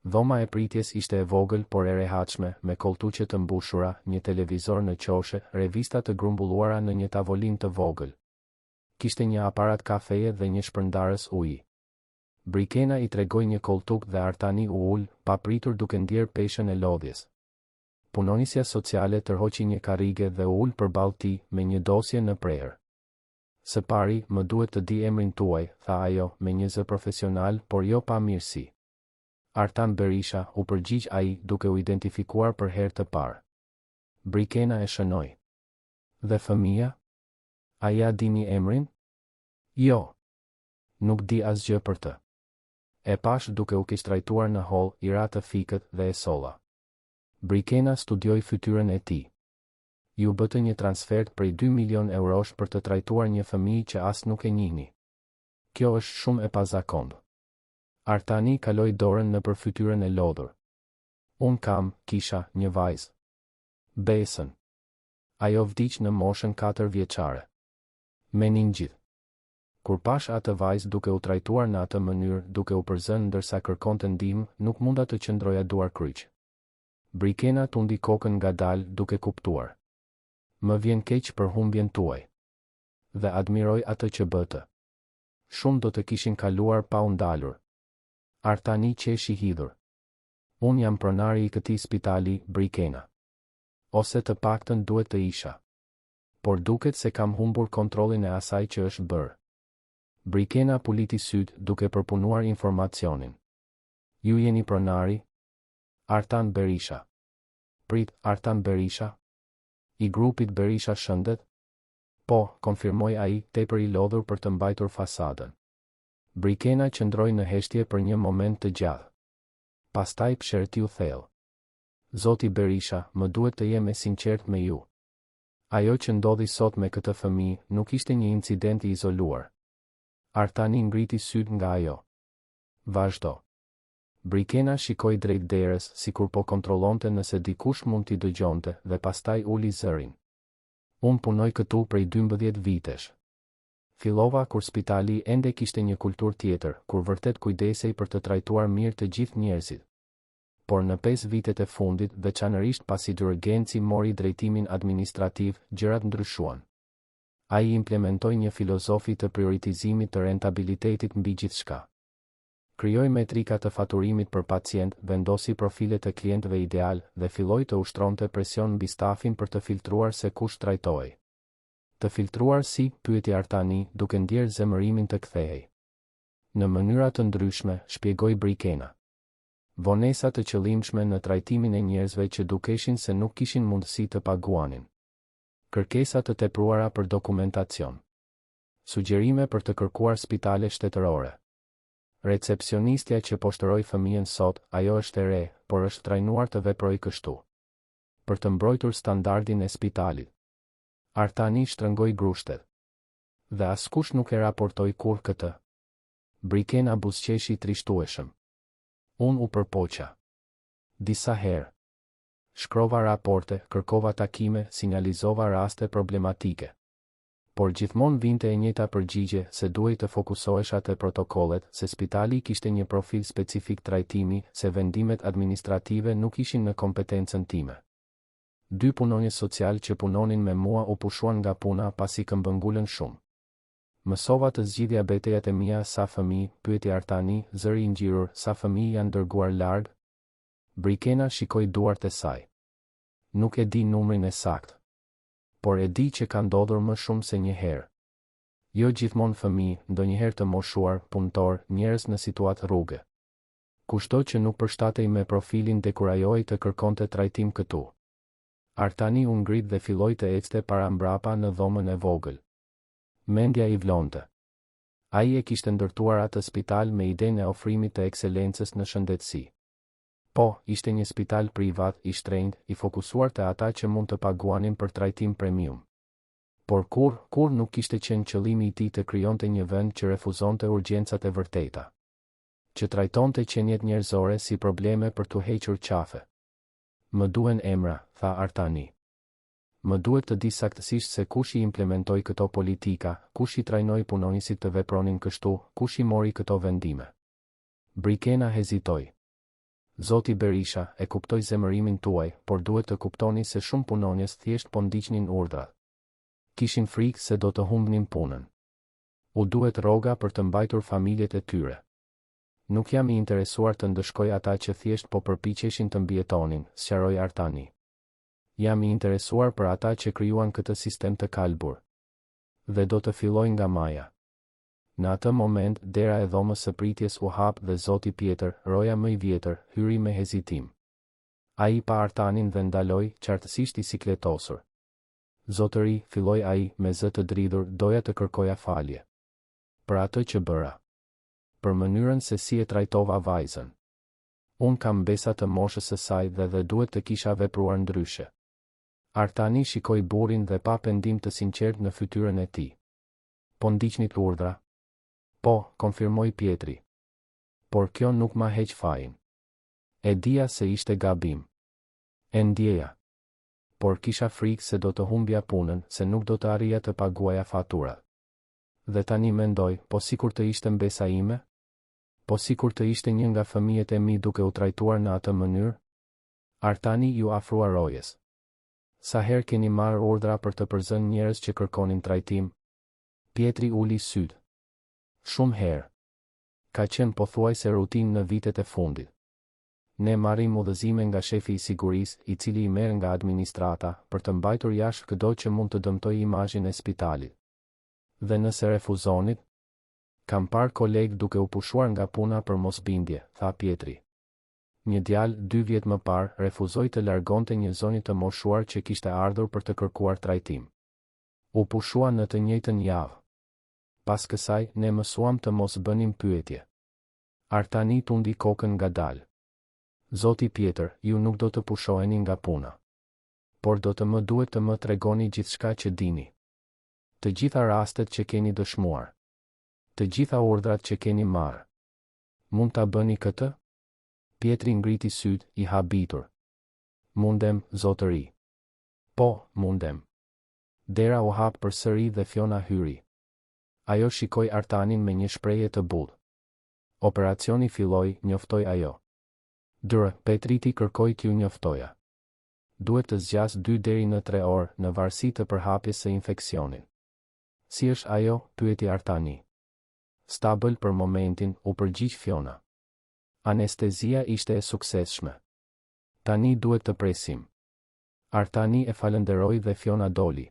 Dhoma e pritjes ishte e vogël por e rehatshme, me kolltuqe të mbushura, një televizor në qoshe, revista të grumbulluara në një tavolinë të vogël. Kishte një aparat kafeje dhe një shpërndarës uji. Brikena i tregoi një kolltuk dhe Artani u ul, papritur duke ndjerë peshën e lodhjes. Punonjësja sociale tërhoqi një karrige dhe u ul përballë tij, me një dosje në prehër. Së pari, më duhet të di emrin tuaj, tha ajo, me një zë profesional, por jo pa mirësi. Artan Berisha, u përgjigj ai, duke u identifikuar për herë të parë. Brikena e shënoi. Dhe fëmija? A ia dini emrin? Jo. Nuk di asgjë për të. E pashë duke u keqtrajtuar në holl, i ra të fikët dhe e solla. Brikena studioi fytyrën e tij. Ju bëtë një transfertë prej dy milionë eurosh për të trajtuar një fëmijë që as nuk e njihni. Kjo është shumë e pazakontë. Artani kaloi dorën nëpër fytyrën e lodhur. Unë kam, kisha, një vajzë. Besën. Ajo vdiq në moshën katër vjeçare. Meningjit. Kur pashë atë vajzë duke u trajtuar në atë mënyrë, duke u përzënë ndërsa kërkonte ndihmë, nuk munda të qëndroja duarkryq. Brikena tundi kokën ngadalë, duke kuptuar. Më vjen keq për humbjen tuaj. Dhe admiroj atë që bëtë. Shumë do të kishin kaluar pa u ndalur. Artani qeshi hidhur. Unë jam pronari i këtij spitali, Brikena. Ose të paktën duhet të isha. Por duket se kam humbur kontrollin e asaj që është bërë. Brikena puliti sytë, duke përpunuar informacionin. Ju jeni pronari? Artan Berisha. Prit, Artan Berisha? I grupit Berisha Shëndet? Po, konfirmoi ai, tepër i lodhur për të mbajtur fasadën. Brikena qëndroi në heshtje për një moment të gjatë. Pastaj psherëtiu thellë. Zoti Berisha, më duhet të jem e sinqertë me ju. Ajo që ndodhi sot me këtë fëmijë, nuk ishte një incident i izoluar. Artani ngriti sytë nga ajo. Vazhdo. Brikena shikoi drejt derës, sikur po kontrollonte nëse dikush mund t'i dëgjonte, dhe pastaj uli zërin. Unë punoj këtu prej 12 vitesh. Fillova kur spitali ende kishte një kulturë tjetër, kur vërtet kujdesej për të trajtuar mirë të gjithë njerëzit. Por në pesë vitet e fundit, veçanërisht pasi Dr. Genci mori drejtimin administrativ, gjërat ndryshuan. Ai implementoi një filozofi të prioritizimit të rentabilitetit mbi gjithçka. Krijoi metrika të faturimit për pacientë, vendosi profile të klientëve idealë dhe filloi të ushtronte presion mbi stafin për të filtruar se kush trajtohej. Të filtruar si? pyeti Artani, duke ndjerë zemërimin të kthehej. Në mënyra të ndryshme, shpjegoi Brikena. Vonesa të qëllimshme në trajtimin e njerëzve që dukeshin se nuk kishin mundësi të paguanin. Kërkesa të tepruara për dokumentacion. Sugjerime për të kërkuar spitale shtetërore. Recepsionistja që poshtëroi fëmijën sot, ajo është e re, por është trajnuar të veprojë kështu. Për të mbrojtur standardin e spitalit. Artani shtrëngoi grushtet. Dhe askush nuk e raportoi kurrë këtë. Brikena buzëqeshi trishtueshëm. Unë u përpoqa. Disa herë. Shkrova raporte, kërkova takime, sinjalizova raste problematike. Por gjithmonë vinte e njëjta përgjigje, se duhej të fokusohesha te protokollet, se spitali kishte një profil specifik trajtimi, se vendimet administrative nuk ishin në kompetencën time. Dy punonjës socialë që punonin me mua u pushuan nga puna pasi këmbëngulën shumë. Mësova të zgjidhja betejat e mia sa fëmijë, pyeti Artani, zëri i ngjirur, sa fëmijë janë dërguar larg? Brikena shikoi duart e saj. Nuk e di numrin e saktë. Por e di që ka ndodhur më shumë se një herë. Jo gjithmonë fëmijë, ndonjëherë të moshuar, punëtorë, njerëz në situatë rruge. Kushdo që nuk përshtatej me profilin dekurajohej të kërkonte trajtim këtu. Artani u ngrit dhe filloi të ecte para mbrapa në dhomën e vogël. Mendja i vlonte. Ai e kishte ndërtuar atë spital me idenë e ofrimit të ekselencës në shëndetësi. Po, ishte një spital privat, i shtrenjtë, i fokusuar te ata që mund të paguanin për trajtim premium. Por kurrë, kurrë nuk kishte qenë qëllimi i tij të krijonte një vend që refuzonte urgjencat e vërteta. Që trajtonte qeniet njerëzore si probleme për t'u hequr qafe. Më duhen emra, tha Artani. Më duhet të di saktësisht se kush i implementoi këto politika, kush i trajnoi punonjësit të vepronin kështu, kush i mori këto vendime. Brikena hezitoi. Zoti Berisha, e kuptoj zemërimin tuaj, por duhet të kuptoni se shumë punonjës thjesht po ndiqnin urdhrat. Kishin frikë se do të humbnin punën. U duhet rroga për të mbajtur familjet e tyre. Nuk jam i interesuar të ndëshkoj ata që thjesht po përpiqeshin të mbijetonin, sqaroi Artani. Jam i interesuar për ata që krijuan këtë sistem të kalbur. Dhe do të filloj nga maja. Në atë moment, dera e dhomës së pritjes u hap dhe zoti Pjetër, roja më i vjetër, hyri me hezitim. Ai pa Artanin dhe ndaloi, qartësisht i sikletosur. Zotëri, filloi ai, me zë të dridhur, doja të kërkoja falje. Për atë që bëra. Për mënyrën se si e trajtova vajzën. Unë kam mbesa të moshës së saj dhe dhe duhet të kisha vepruar ndryshe. Artani shikoi burrin dhe pa pendim të sinqertë në fytyrën e tij. Po ndiqnit urdhra? Po, konfirmoi Pjetri. Por kjo nuk ma heq fajin. E dija se ishte gabim. E ndjeja. Por kisha frikë se do të humbja punën, se nuk do të arrija të paguaja faturat. Dhe tani mendoj, po sikur të ishte mbesa ime? Po sikur të ishte një nga fëmijët e mi duke u trajtuar në atë mënyrë? Artani iu afrua rojes. Sa herë keni marrë urdhra për të përzënë njerëz që kërkonin trajtim? Pjetri uli sytë. Shumë herë. Ka qenë pothuajse rutinë në vitet e fundit. Ne marrim udhëzime nga shefi i sigurisë, i cili i merr nga administrata, për të mbajtur jashtë këdo që mund të dëmtojë imazhin e spitalit. Dhe nëse refuzonit? Kam parë kolegë duke u pushuar nga puna për mosbindje, tha Pjetri. Një djalë, dy vjet më parë, refuzoi të largonte një zonjë të moshuar që kishte ardhur për të kërkuar trajtim. U pushua në të njëjtën javë. Pas kësaj, ne mësuam të mos bënim pyetje. Artani tundi kokën ngadalë. Zoti Pjetër, ju nuk do të pushoheni nga puna. Por do të më duhet të më tregoni gjithçka që dini. Të gjitha rastet që keni dëshmuar. Të gjitha urdhrat që keni marrë. Mund ta bëni këtë? Pjetri ngriti sytë, i habitur. Mundem, zotëri. Po, mundem. Dera u hap përsëri dhe Fiona hyri. Ajo shikoi Artanin me një shprehje të butë. Operacioni filloi, njoftoi ajo. Dr. Petriti kërkoi t'ju njoftoja. Duhet të zgjasë dy deri në tre orë, në varësi të përhapjes së infeksionit. Si është ajo? pyeti Artani. Stabël për momentin, u përgjigj Fiona. Anestezia ishte e suksesshme. Tani duhet të presim. Artani e falënderoi dhe Fiona doli.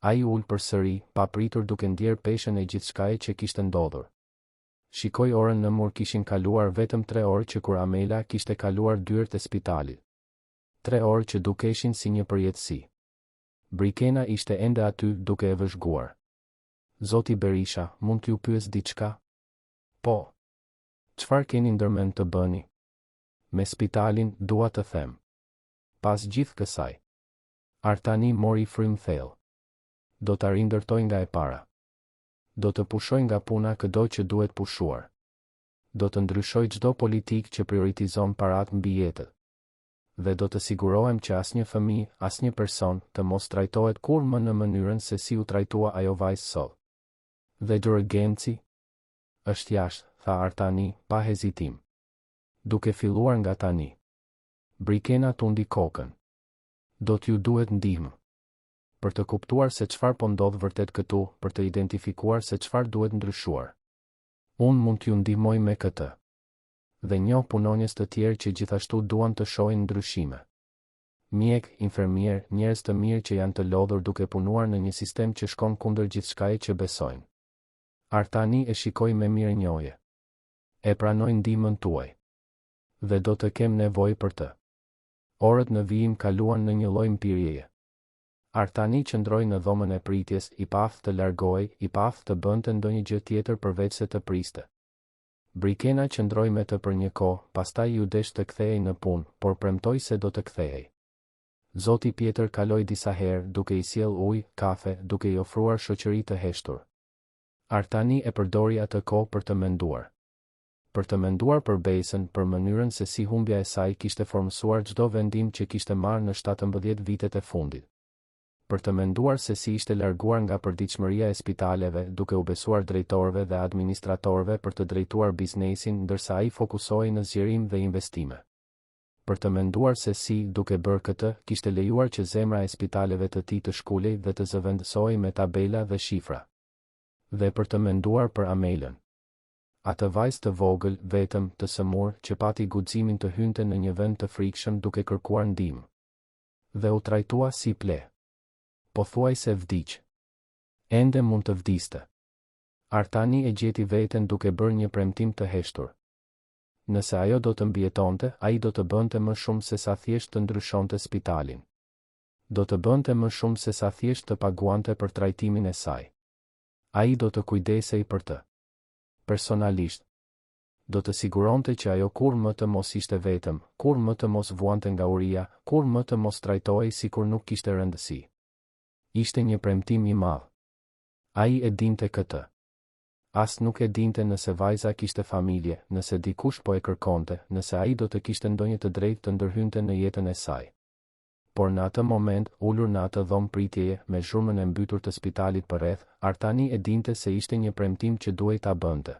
Ai u ul përsëri, papritur duke ndjerë peshën e gjithçkaje që kishte ndodhur. Shikoi orën në mur kishin kaluar vetëm tre orë që kur Amela kishte kaluar dyert e spitalit. Tre orë që dukeshin si një përjetësi. Brikena ishte ende aty duke e vëzhguar. Zoti Berisha, mund t'ju pyes diçka? Po. Çfarë keni ndërmend të bëni? Me spitalin, dua të them. Pas gjithë kësaj. Artani mori frymë thellë. Do ta rindërtoj nga e para. Do të pushoj nga puna këdo që duhet pushuar. Do të ndryshoj çdo politikë që prioritizon paratë mbi jetët. Dhe do të sigurohem që asnjë fëmijë, asnjë person, të mos trajtohet kurrë më në mënyrën se si u trajtua ajo vajzë sot. Dhe Dr. Genci? Është jashtë, tha Artani, pa hezitim. Duke filluar nga tani. Brikena tundi kokën. Do t'ju duhet ndihmë. Për të kuptuar se çfarë po ndodh vërtet këtu, për të identifikuar se çfarë duhet ndryshuar. Unë mund t'ju ndihmoj me këtë. Dhe njoh punonjës të tjerë që gjithashtu duan të shohin ndryshime. Mjekë, infermierë, njerëz të mirë që janë të lodhur duke punuar në një sistem që shkon kundër gjithçkaje që besojnë. Artani e shikoi me mirënjohje. E pranoj ndihmën tuaj. Dhe do të kem nevojë për të. Orët në vijim kaluan në një lloj mpirjeje. Artani qëndroi në dhomën e pritjes, i paaftë të largohej, i paaftë të bënte ndonjë gjë tjetër përveçse të priste. Brikena qëndroi me të për një kohë, pastaj iu desh të kthehej në punë, por premtoi se do të kthehej. Zoti Pjetër kaloi disa herë, duke i sjellë ujë, kafe, duke i ofruar shoqëri të heshtur. Artani e përdori atë kohë për të menduar. Për të menduar për Besën, për mënyrën se si humbja e saj kishte formësuar çdo vendim që kishte marrë në 17 vitet e fundit. Për të menduar se si ishte larguar nga përditshmëria e spitaleve, duke u besuar drejtorëve dhe administratorëve për të drejtuar biznesin ndërsa ai fokusohej në zgjerim dhe investime. Për të menduar se si, duke bërë këtë, kishte lejuar që zemra e spitaleve të tij të shkulej dhe të zëvendësohej me tabela dhe shifra. Dhe për të menduar për Amelën. Atë vajzë të vogël, vetëm, të sëmurë, që pati guximin të hynte në një vend të frikshëm duke kërkuar ndihmë. Dhe u trajtua si pleh. Pothuajse vdiq. Ende mund të vdiste. Artani e gjeti veten duke bërë një premtim të heshtur. Nëse ajo do të mbijetonte, ai do të bënte më shumë sesa thjesht të ndryshonte spitalin. Do të bënte më shumë sesa thjesht të paguante për trajtimin e saj. Ai do të kujdesej për të. Personalisht. Do të siguronte që ajo kurrë më të mos ishte vetëm, kurrë më të mos vuante nga uria, kurrë më të mos trajtohej sikur nuk kishte rëndësi. Ishte një premtim i madh. Ai e dinte këtë. As nuk e dinte nëse vajza kishte familje, nëse dikush po e kërkonte, nëse ai do të kishte ndonjë të drejtë të ndërhynte në jetën e saj. Por në atë moment, ulur në atë dhomë pritjeje, me zhurmën e mbytur të spitalit përreth, Artani e dinte se ishte një premtim që duhej ta bënte.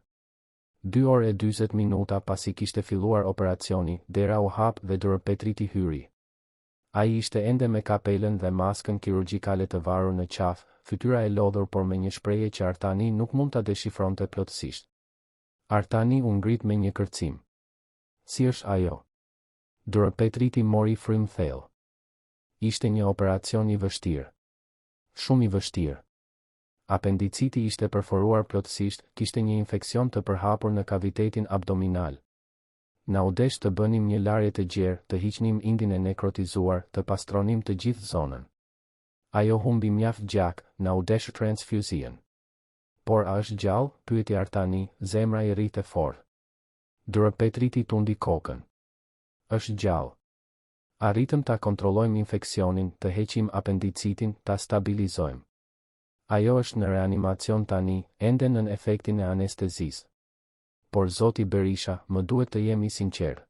Dy orë e 40 minuta pasi kishte filluar operacioni, dera u hap dhe Dr. Petriti hyri. Ai ishte ende me kapelën dhe maskën kirurgjikale të varur në qafë, fytyra e lodhur por me një shprehje që Artani nuk mund ta deshifronte plotësisht. Artani u ngrit me një kërcim. Si është ajo? Dr. Petriti mori frymë thellë. Ishte një operacion i vështirë. Shumë i vështirë. Apendiciti ishte perforuar plotësisht, kishte një infeksion të përhapur në kavitetin abdominal. Na u desh të bënim një larje të gjerë, të hiqnim indin e nekrotizuar, të pastronim të gjithë zonën. Ajo humbi mjaft gjak, na u desh transfuzion. Por a është gjallë? pyeti Artani, zemra i rrihte fort. Dr. Petriti tundi kokën. Është gjallë. Arritëm ta kontrollojmë infeksionin, të heqim apendicitin, ta stabilizojmë. Ajo është në reanimacion tani, ende nën efektin e anestezisë. Por zoti Berisha, më duhet të jem i sinqertë.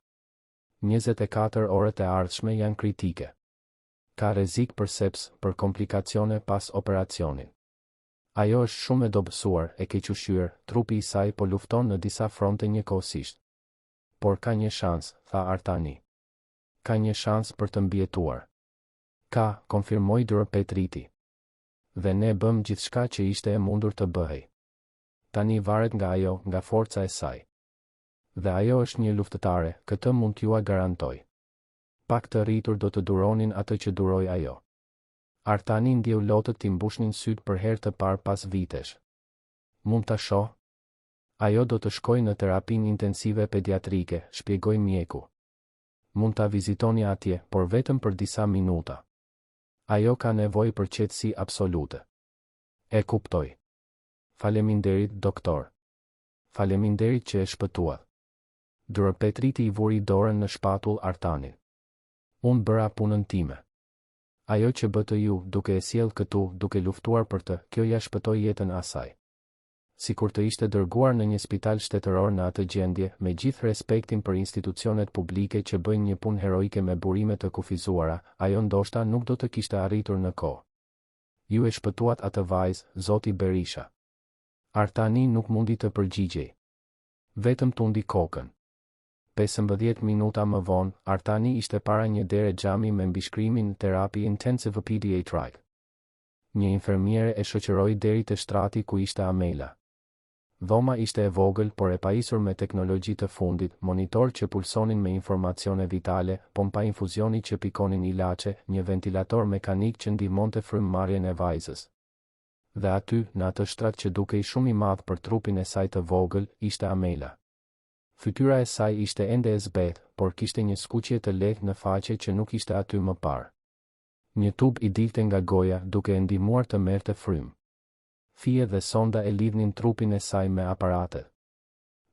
24 orët e ardhshme janë kritike. Ka rrezik për sepsë, për komplikacione pas operacionit. Ajo është shumë e dobësuar, e kequshqyer, trupi i saj po lufton në disa fronte njëkohësisht. Por ka një shans, tha Artani. Ka një shans për të mbijetuar. Ka, konfirmoi Dr. Petriti. Dhe ne bëmë gjithçka që ishte e mundur të bëhej. Tani varet nga ajo, nga forca e saj. Dhe ajo është një luftëtare, këtë mund t'jua garantoj. Pak të rritur do të duronin atë që duroi ajo. Artani ndjeu lotët t'i mbushnin sytë për herë të parë pas vitesh. Mund ta shoh? Ajo do të shkojë në terapinë intensive pediatrike, shpjegoi mjeku. Mund ta vizitoni atje, por vetëm për disa minuta. Ajo ka nevojë për qetësi absolute. E kuptoj. Faleminderit, doktor. Faleminderit që e shpëtuat. Dr. Petriti i vuri dorën në shpatull Artanit. Unë bëra punën time. Ajo që bëtë ju, duke e sjellë këtu, duke luftuar për të, kjo ia shpëtoi jetën asaj. Sikur të ishte dërguar në një spital shtetëror në atë gjendje, me gjithë respektin për institucionet publike që bëjnë një punë heroike me burime të kufizuara, ajo ndoshta nuk do të kishte arritur në kohë. Ju e shpëtuat atë vajzë, zoti Berisha. Artani nuk mundi të përgjigjej. Vetëm tundi kokën. 15 minuta më vonë, Artani ishte para një dere xhami me mbishkrimin Terapi Intensive Pediatric. Një infermiere e shoqëroi deri te shtrati ku ishte Amela. Dhoma ishte e vogël por e pajisur me teknologji të fundit, monitorë që pulsonin me informacione vitale, pompa infuzioni që pikonin ilaçe, një ventilator mekanik që ndihmonte frymëmarrjen e vajzës. Dhe aty, në atë shtrat që dukej shumë i madh për trupin e saj të vogël, ishte Amela. Fytyra e saj ishte ende e zbehtë, por kishte një skuqje të lehtë në faqe që nuk ishte aty më parë. Një tub i dilte nga goja duke e ndihmuar të merrte frymë. Fije dhe sonda e lidhnin trupin e saj me aparatet.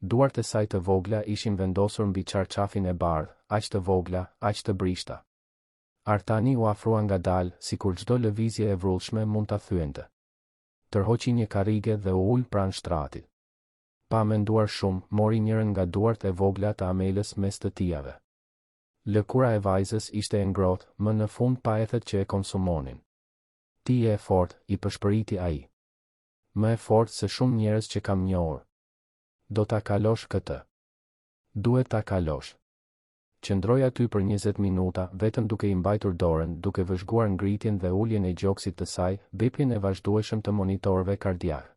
Duart e saj të vogla ishin vendosur mbi çarçafin e bardhë, aq të vogla, aq të brishta. Artani u afrua ngadalë, sikur çdo lëvizje e vrullshme mund ta thyente. Tërhoqi një karrige dhe u ul pranë shtratit. Pa menduar shumë, mori njërën nga duart e vogla të Amelës mes të tijave. Lëkura e vajzës ishte e ngrohtë, më në fund pa ethet që e konsumonin. Ti je e fortë, i pëshpëriti ai. Më e fortë se shumë njerëz që kam njohur. Do ta kalosh këtë. Duhet ta kalosh. Qëndroi aty për 20 minuta, vetëm duke i mbajtur dorën, duke vëzhguar ngritjen dhe uljen e gjoksit të saj, bipin e vazhdueshëm të monitorëve kardiakë.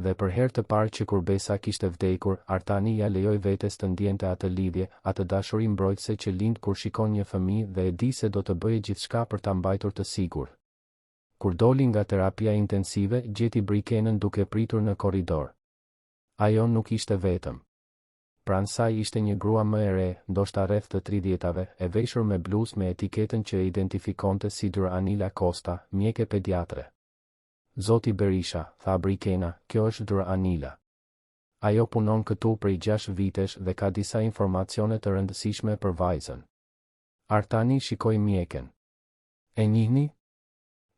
Dhe për herë të parë që kur Besa kishte vdekur, Artani ia lejoi vetes të ndiente atë lidhje, atë dashuri mbrojtëse që lind kur shikon një fëmijë dhe e di se do të bëjë gjithçka për ta mbajtur të sigurt. Kur doli nga terapia intensive, gjeti Brikenën duke pritur në korridor. Ajo nuk ishte vetëm. Pranë saj ishte një grua më e re, ndoshta rreth të tridhjetave, e veshur me bluzë me etiketën që e identifikonte si Dr. Anila Costa, mjeke pediatre. Zoti Berisha, tha Brikena, kjo është Dr. Anila. Ajo punon këtu prej 6 vitesh dhe ka disa informacione të rëndësishme për vajzën. Artani shikoi mjeken. E njihni?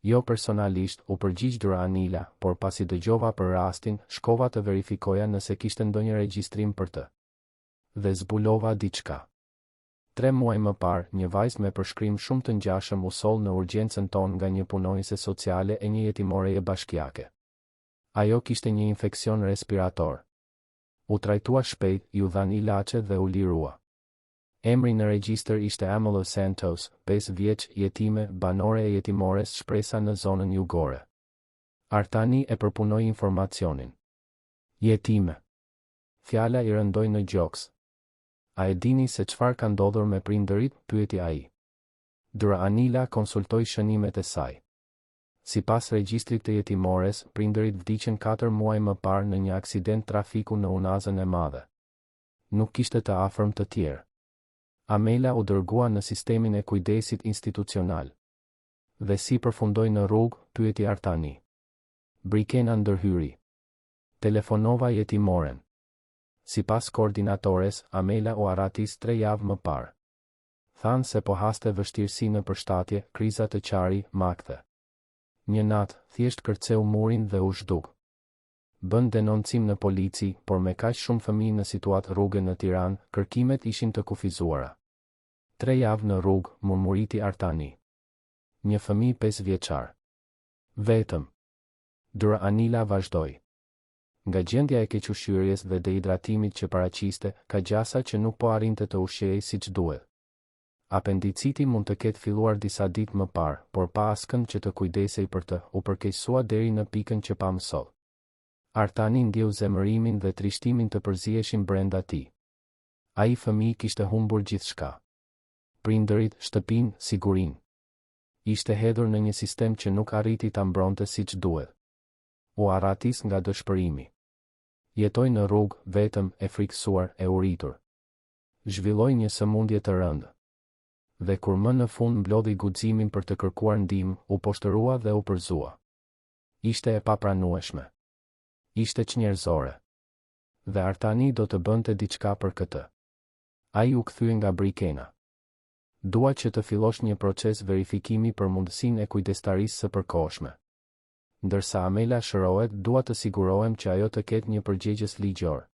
Jo personalisht, u përgjigj Dr. Anila, por pasi dëgjova për rastin, shkova të verifikoja nëse kishte ndonjë regjistrim për të. Dhe zbulova diçka. Tre muaj më parë, një vajzë me përshkrim shumë të ngjashëm u soll në urgjencën tonë nga një punonjëse sociale e një jetimoreje bashkiake. Ajo kishte një infeksion respirator. U trajtua shpejt, iu dhanë ilaçe dhe u lirua. Emri në regjistër ishte Amela Santos, 5 vjeç, jetime, banore e jetimores Shpresa në zonën jugore. Artani e përpunoi informacionin. Jetime. Fjala i rëndoi në gjoks. A e dini se çfarë ka ndodhur me prindërit? pyeti ai. Dr. Anila konsultoi shënimet e saj. Sipas regjistrit të jetimores, prindërit vdiqën katër muaj më parë në një aksident trafiku në Unazën e Madhe. Nuk kishte të afërm të tjerë. Amela u dërgua në sistemin e kujdesit institucional. Dhe si përfundoi në rrugë, pyeti Artani. Brikena ndërhyri. Telefonova jetimoren. Sipas koordinatores, Amela u arratis tre javë më parë. Thanë se po haste vështirësi në përshtatje, kriza të qari, makthe. Një natë, thjesht kërceu murin dhe u zhduk. Bënë denoncim në polici, por me kaq shumë fëmijë në situatë rruge në Tiranë, kërkimet ishin të kufizuara. Tre javë në rrugë, murmuriti Artani. Një fëmijë pesëvjeçar. Vetëm. Dr. Anila vazhdoi. Nga gjendja e kequshqyerjes dhe dehidratimit që paraqiste, ka gjasa që nuk po arrinte të ushqehej siç duhet. Apendiciti mund të ketë filluar disa ditë më parë, por pa askënd që të kujdesej për të, u përkeqësua deri në pikën që pamë sot. Artani ndjeu zemërimin dhe trishtimin të përziheshin brenda tij. Ai fëmijë kishte humbur gjithçka. Prindërit, shtëpinë, sigurinë. Ishte hedhur në një sistem që nuk arriti ta mbronte siç duhet. U arratis nga dëshpërimi. Jetoi në rrugë, vetëm, e frikësuar, e uritur. Zhvilloi një sëmundje të rëndë. Dhe kur më në fund mblodhi guximin për të kërkuar ndihmë, u poshtërua dhe u përzua. Ishte e papranueshme. Ishte çnjerëzore. Dhe Artani do të bënte diçka për këtë. Ai u kthye nga Brikena. Dua që të fillosh një proces verifikimi për mundësinë e kujdestarisë së përkohshme. Ndërsa Amela shërohet, dua të sigurohem që ajo të ketë një përgjegjës ligjor.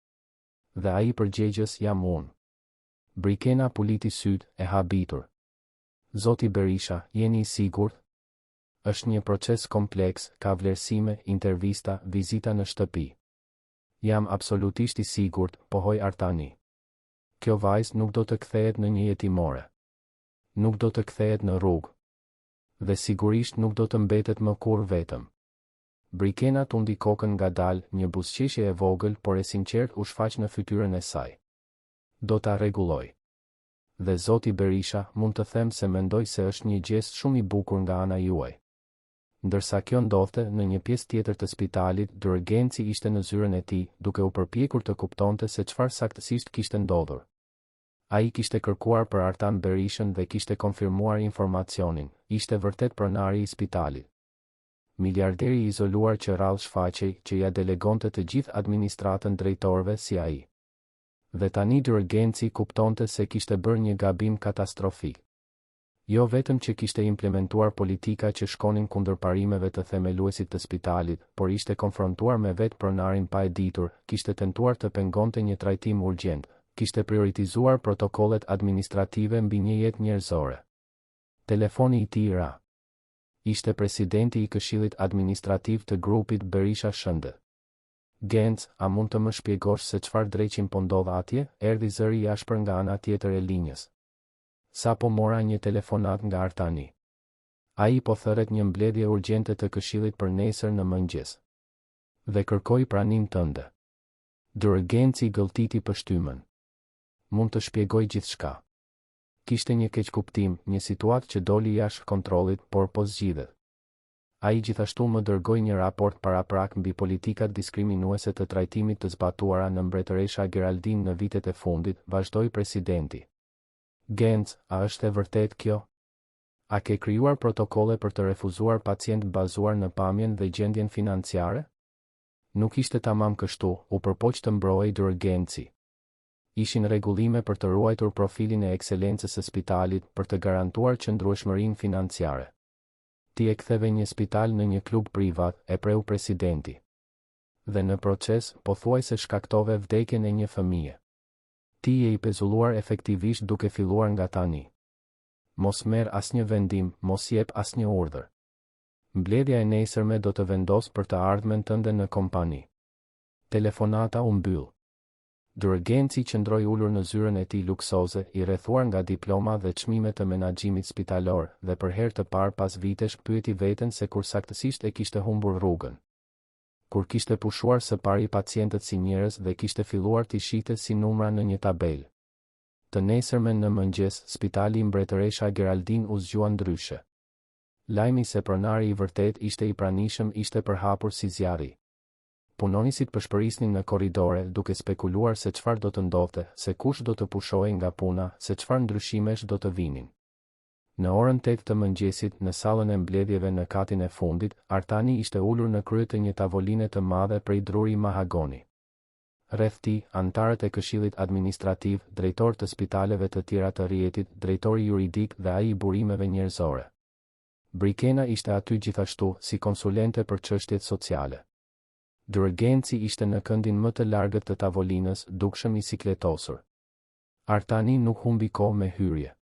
Dhe ai përgjegjës jam unë. Brikena puliti sytë, e habitur. Zoti Berisha, jeni i sigurt? Është një proces kompleks, ka vlerësime, intervista, vizita në shtëpi. Jam absolutisht i sigurt, pohoi Artani. Kjo vajzë nuk do të kthehet në një jetimore. Nuk do të kthehet në rrugë. Dhe sigurisht nuk do të mbetet më kurrë vetëm. Brikena tundi kokën ngadalë, një buzëqeshje e vogël por e sinqertë u shfaq në fytyrën e saj. Do ta rregulloj. Dhe zoti Berisha, mund të them se mendoj se është një gjest shumë i bukur nga ana juaj. Ndërsa kjo ndodhte, në një pjesë tjetër të spitalit, Dr. Genci ishte në zyrën e tij, duke u përpjekur të kuptonte se çfarë saktësisht kishte ndodhur. Ai kishte kërkuar për Artan Berishën dhe kishte konfirmuar informacionin, ishte vërtet pronari i spitalit. Miliarderi i izoluar që rrallë shfaqej, që ia delegonte të gjithë administratën drejtorëve si ai. Dhe tani Dr. Genci kuptonte se kishte bërë një gabim katastrofik. Jo vetëm që kishte implementuar politika që shkonin kundër parimeve të themeluesit të spitalit, por ishte konfrontuar me vetë pronarin pa e ditur, kishte tentuar të pengonte një trajtim urgjent, kishte prioritizuar protokollet administrative mbi një jetë njerëzore. Telefoni i tij ra. Ishte presidenti i Këshillit Administrativ të Grupit Berisha Shëndet. Genc, a mund të më shpjegosh se çfarë dreqin po ndodh atje? erdhi zëri i ashpër nga ana tjetër e linjës. Sapo mora një telefonatë nga Artani. Ai po thërret një mbledhje urgjente të këshillit për nesër në mëngjes. Dhe kërkoi praninë tënde. Dr. Genci gëlltiti pështymën. Mund të shpjegoj gjithçka. Kishte një keqkuptim, një situatë që doli jashtë kontrollit, por po zgjidhet. Ai gjithashtu më dërgoi një raport paraprak mbi politikat diskriminuese të trajtimit të zbatuara në Mbretëresha Geraldinë në vitet e fundit, vazhdoi presidenti. Genc, a është e vërtetë kjo? A ke krijuar protokolle për të refuzuar pacientë bazuar në pamjen dhe gjendjen financiare? Nuk ishte tamam kështu, u përpoq të mbrohej Dr. Genci. Ishin rregullime për të ruajtur profilin e ekselencës së spitalit, për të garantuar qëndrueshmërinë financiare. Ti e ktheve një spital në një klub privat, e preu presidenti. Dhe në proces, pothuajse shkaktove vdekjen e një fëmije. Ti je i pezulluar efektivisht duke filluar nga tani. Mos merr asnjë vendim, mos jep asnjë urdhër. Mbledhja e nesërme do të vendosë për të ardhmen tënde në kompani. Telefonata u mbyll. Dr. Genci qëndroi ulur në zyrën e tij luksoze, i rrethuar nga diploma dhe çmime të menaxhimit spitalor, dhe për herë të parë pas vitesh pyeti veten se kur saktësisht e kishte humbur rrugën. Kur kishte pushuar së pari pacientët si njerëz dhe kishte filluar t'i shihte si numra në një tabelë. Të nesërmen në mëngjes, spitali Mbretëresha Geraldinë u zgjua ndryshe. Lajmi se pronari i vërtetë ishte i pranishëm ishte përhapur si zjarri. Punonjësit pëshpërisnin në korridore, duke spekuluar se çfarë do të ndodhte, se kush do të pushohej nga puna, se çfarë ndryshimesh do të vinin. Në orën tetë të mëngjesit, në sallën e mbledhjeve në katin e fundit, Artani ishte ulur në krye të një tavoline të madhe prej druri mahagoni. Rreth tij, anëtarët e këshillit administrativ, drejtorë të spitaleve të tjera të rrjetit, drejtori juridik dhe ai i burimeve njerëzore. Brikena ishte aty gjithashtu, si konsulente për çështjet sociale. Dr. Genci ishte në këndin më të largët të tavolinës, dukshëm i sikletosur. Artani nuk humbi kohë me hyrje.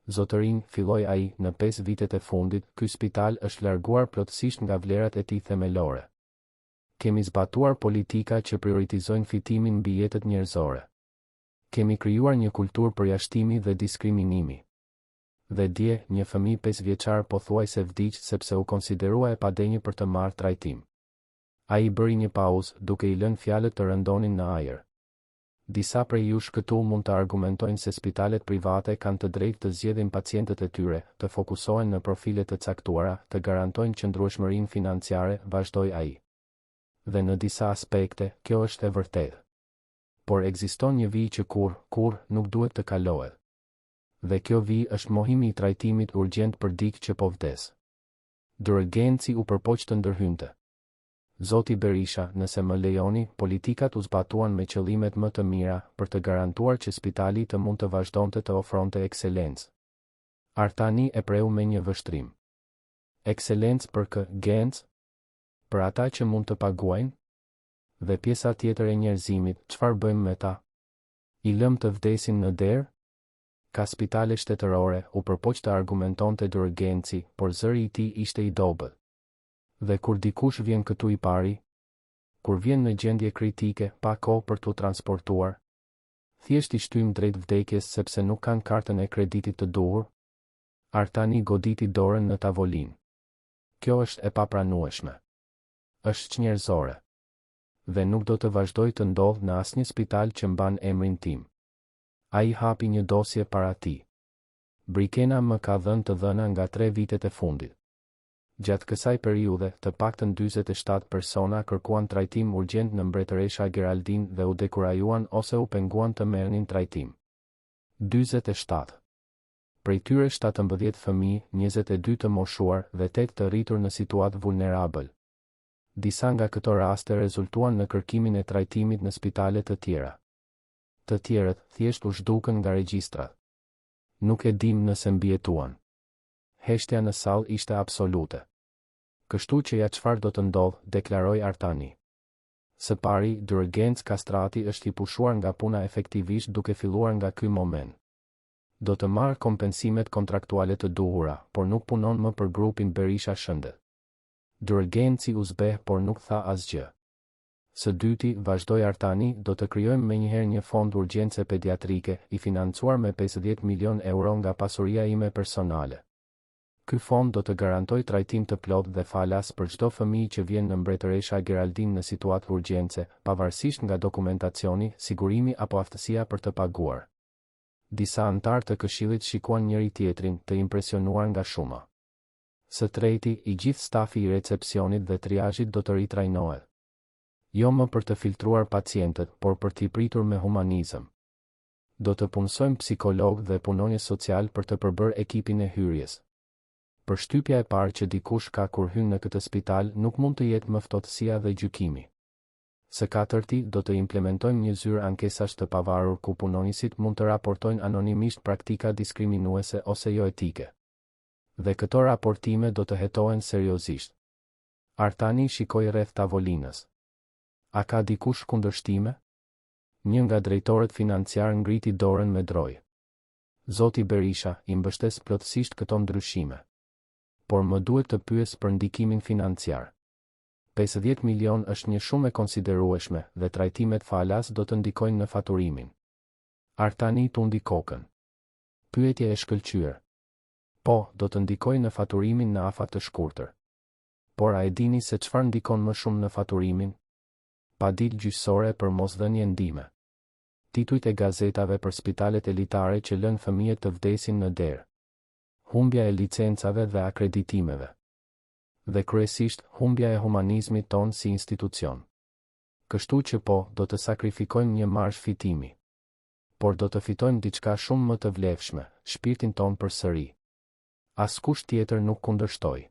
Zotërinj, filloi ai, në pesë vitet e fundit, ky spital është larguar plotësisht nga vlerat e tij themelore. Kemi zbatuar politika që prioritizojnë fitimin mbi jetët njerëzore. Kemi krijuar një kulturë përjashtimi dhe diskriminimi. Dhe dje, një fëmijë pesëvjeçar pothuajse vdiq sepse u konsiderua e padenjë për të marrë trajtim. Ai bëri një pauzë, duke i lënë fjalët të rëndonin në ajër. Disa prej jush këtu mund të argumentojnë se spitalet private kanë të drejtë të zgjedhin pacientët e tyre, të fokusohen në profile të caktuara, të garantojnë qëndrueshmërinë financiare, vazhdoi ai. Dhe në disa aspekte, kjo është e vërtetë. Por ekziston një vijë që kurrë, kurrë, nuk duhet të kalohet. Dhe kjo vijë është mohimi i trajtimit urgjent për dikë që po vdes. Dr. Genci u përpoq të ndërhynte. Zoti Berisha, nëse më lejoni, politikat u zbatuan me qëllimet më të mira, për të garantuar që spitali të mund të vazhdonte të ofronte ekselencë. Artani e preu me një vështrim. Ekselencë për kë, Genc? Për ata që mund të paguajnë? Dhe pjesa tjetër e njerëzimit, çfarë bëjmë me ta? I lëmë të vdesin në derë? Ka spitale shtetërore, u përpoq të argumentonte Dr. Genci, por zëri i tij ishte i dobët. Dhe kur dikush vjen këtu i pari? Kur vjen në gjendje kritike, pa kohë për t'u transportuar? Thjesht i shtyjmë drejt vdekjes sepse nuk kanë kartën e kreditit të duhur? Artani goditi dorën në tavolinë. Kjo është e papranueshme. Është çnjerëzore. Dhe nuk do të vazhdojë të ndodhë në asnjë spital që mban emrin tim. Ai hapi një dosje para tij. Brikena më ka dhënë të dhëna nga tre vitet e fundit. Gjatë kësaj periudhe, të paktën 47 persona kërkuan trajtim urgjent në Mbretëresha Geraldinë dhe u dekurajuan ose u penguan të merrnin trajtim. 47. Prej tyre 17 fëmijë, 22 të moshuar dhe 8 të rritur në situatë vulnerabël. Disa nga këto raste rezultuan në kërkimin e trajtimit në spitale të tjera. Të tjerët, thjesht u zhdukën nga regjistrat. Nuk e dimë nëse mbijetuan. Heshtja në sallë ishte absolute. Kështu që ja çfarë do të ndodhë, deklaroi Artani. Së pari, Dr. Genc Kastrati është i pushuar nga puna efektivisht duke filluar nga ky moment. Do të marrë kompensimet kontraktuale të duhura, por nuk punon më për grupin Berisha Shëndet. Dr. Genci u zbeh por nuk tha asgjë. Së dyti, vazhdoi Artani, do të krijojmë menjëherë një fond urgjence pediatrike, i financuar me 50 milionë euro nga pasuria ime personale. Ky fond do të garantojë trajtim të plotë dhe falas për çdo fëmijë që vjen në Mbretëresha Geraldinë në situatë urgjence, pavarësisht nga dokumentacioni, sigurimi apo aftësia për të paguar. Disa anëtarë të këshillit shikuan njëri-tjetrin, të impresionuar nga shuma. Së treti, i gjithë stafi i recepsionit dhe triazhit do të ritrajnohet. Jo më për të filtruar pacientët, por për t'i pritur me humanizëm. Do të punësojmë psikologë dhe punonjës socialë për të përbërë ekipin e hyrjes. Përshtypja e parë që dikush ka kur hyn në këtë spital nuk mund të jetë më ftohtësia dhe gjykimi. Së katërti, do të implementojmë një zyrë ankesash të pavarur ku punonjësit mund të raportojnë anonimisht praktika diskriminuese ose joetike. Dhe këto raportime do të hetohen seriozisht. Artani shikoi rreth tavolinës. A ka dikush kundërshtime? Një nga drejtorët financiarë ngriti dorën me drojë. Zoti Berisha, i mbështes plotësisht këto ndryshime. Por më duhet të pyes për ndikimin financiar. 50 milionë është një shumë e konsiderueshme dhe trajtimet falas do të ndikojnë në faturimin. Artani tundi kokën. Pyetje e shkëlqyer. Po, do të ndikojë në faturimin në afat të shkurtër. Por a e dini se çfarë ndikon më shumë në faturimin? Paditë gjyqësore për mosdhënie ndihme. Titujt e gazetave për spitalet elitare që lënë fëmijët të vdesin në derë. Humbja e licencave dhe akreditimeve. Dhe kryesisht, humbja e humanizmit tonë si institucion. Kështu që po, do të sakrifikojmë një marzh fitimi. Por do të fitojmë diçka shumë më të vlefshme, shpirtin tonë përsëri. Askush tjetër nuk kundërshtoi.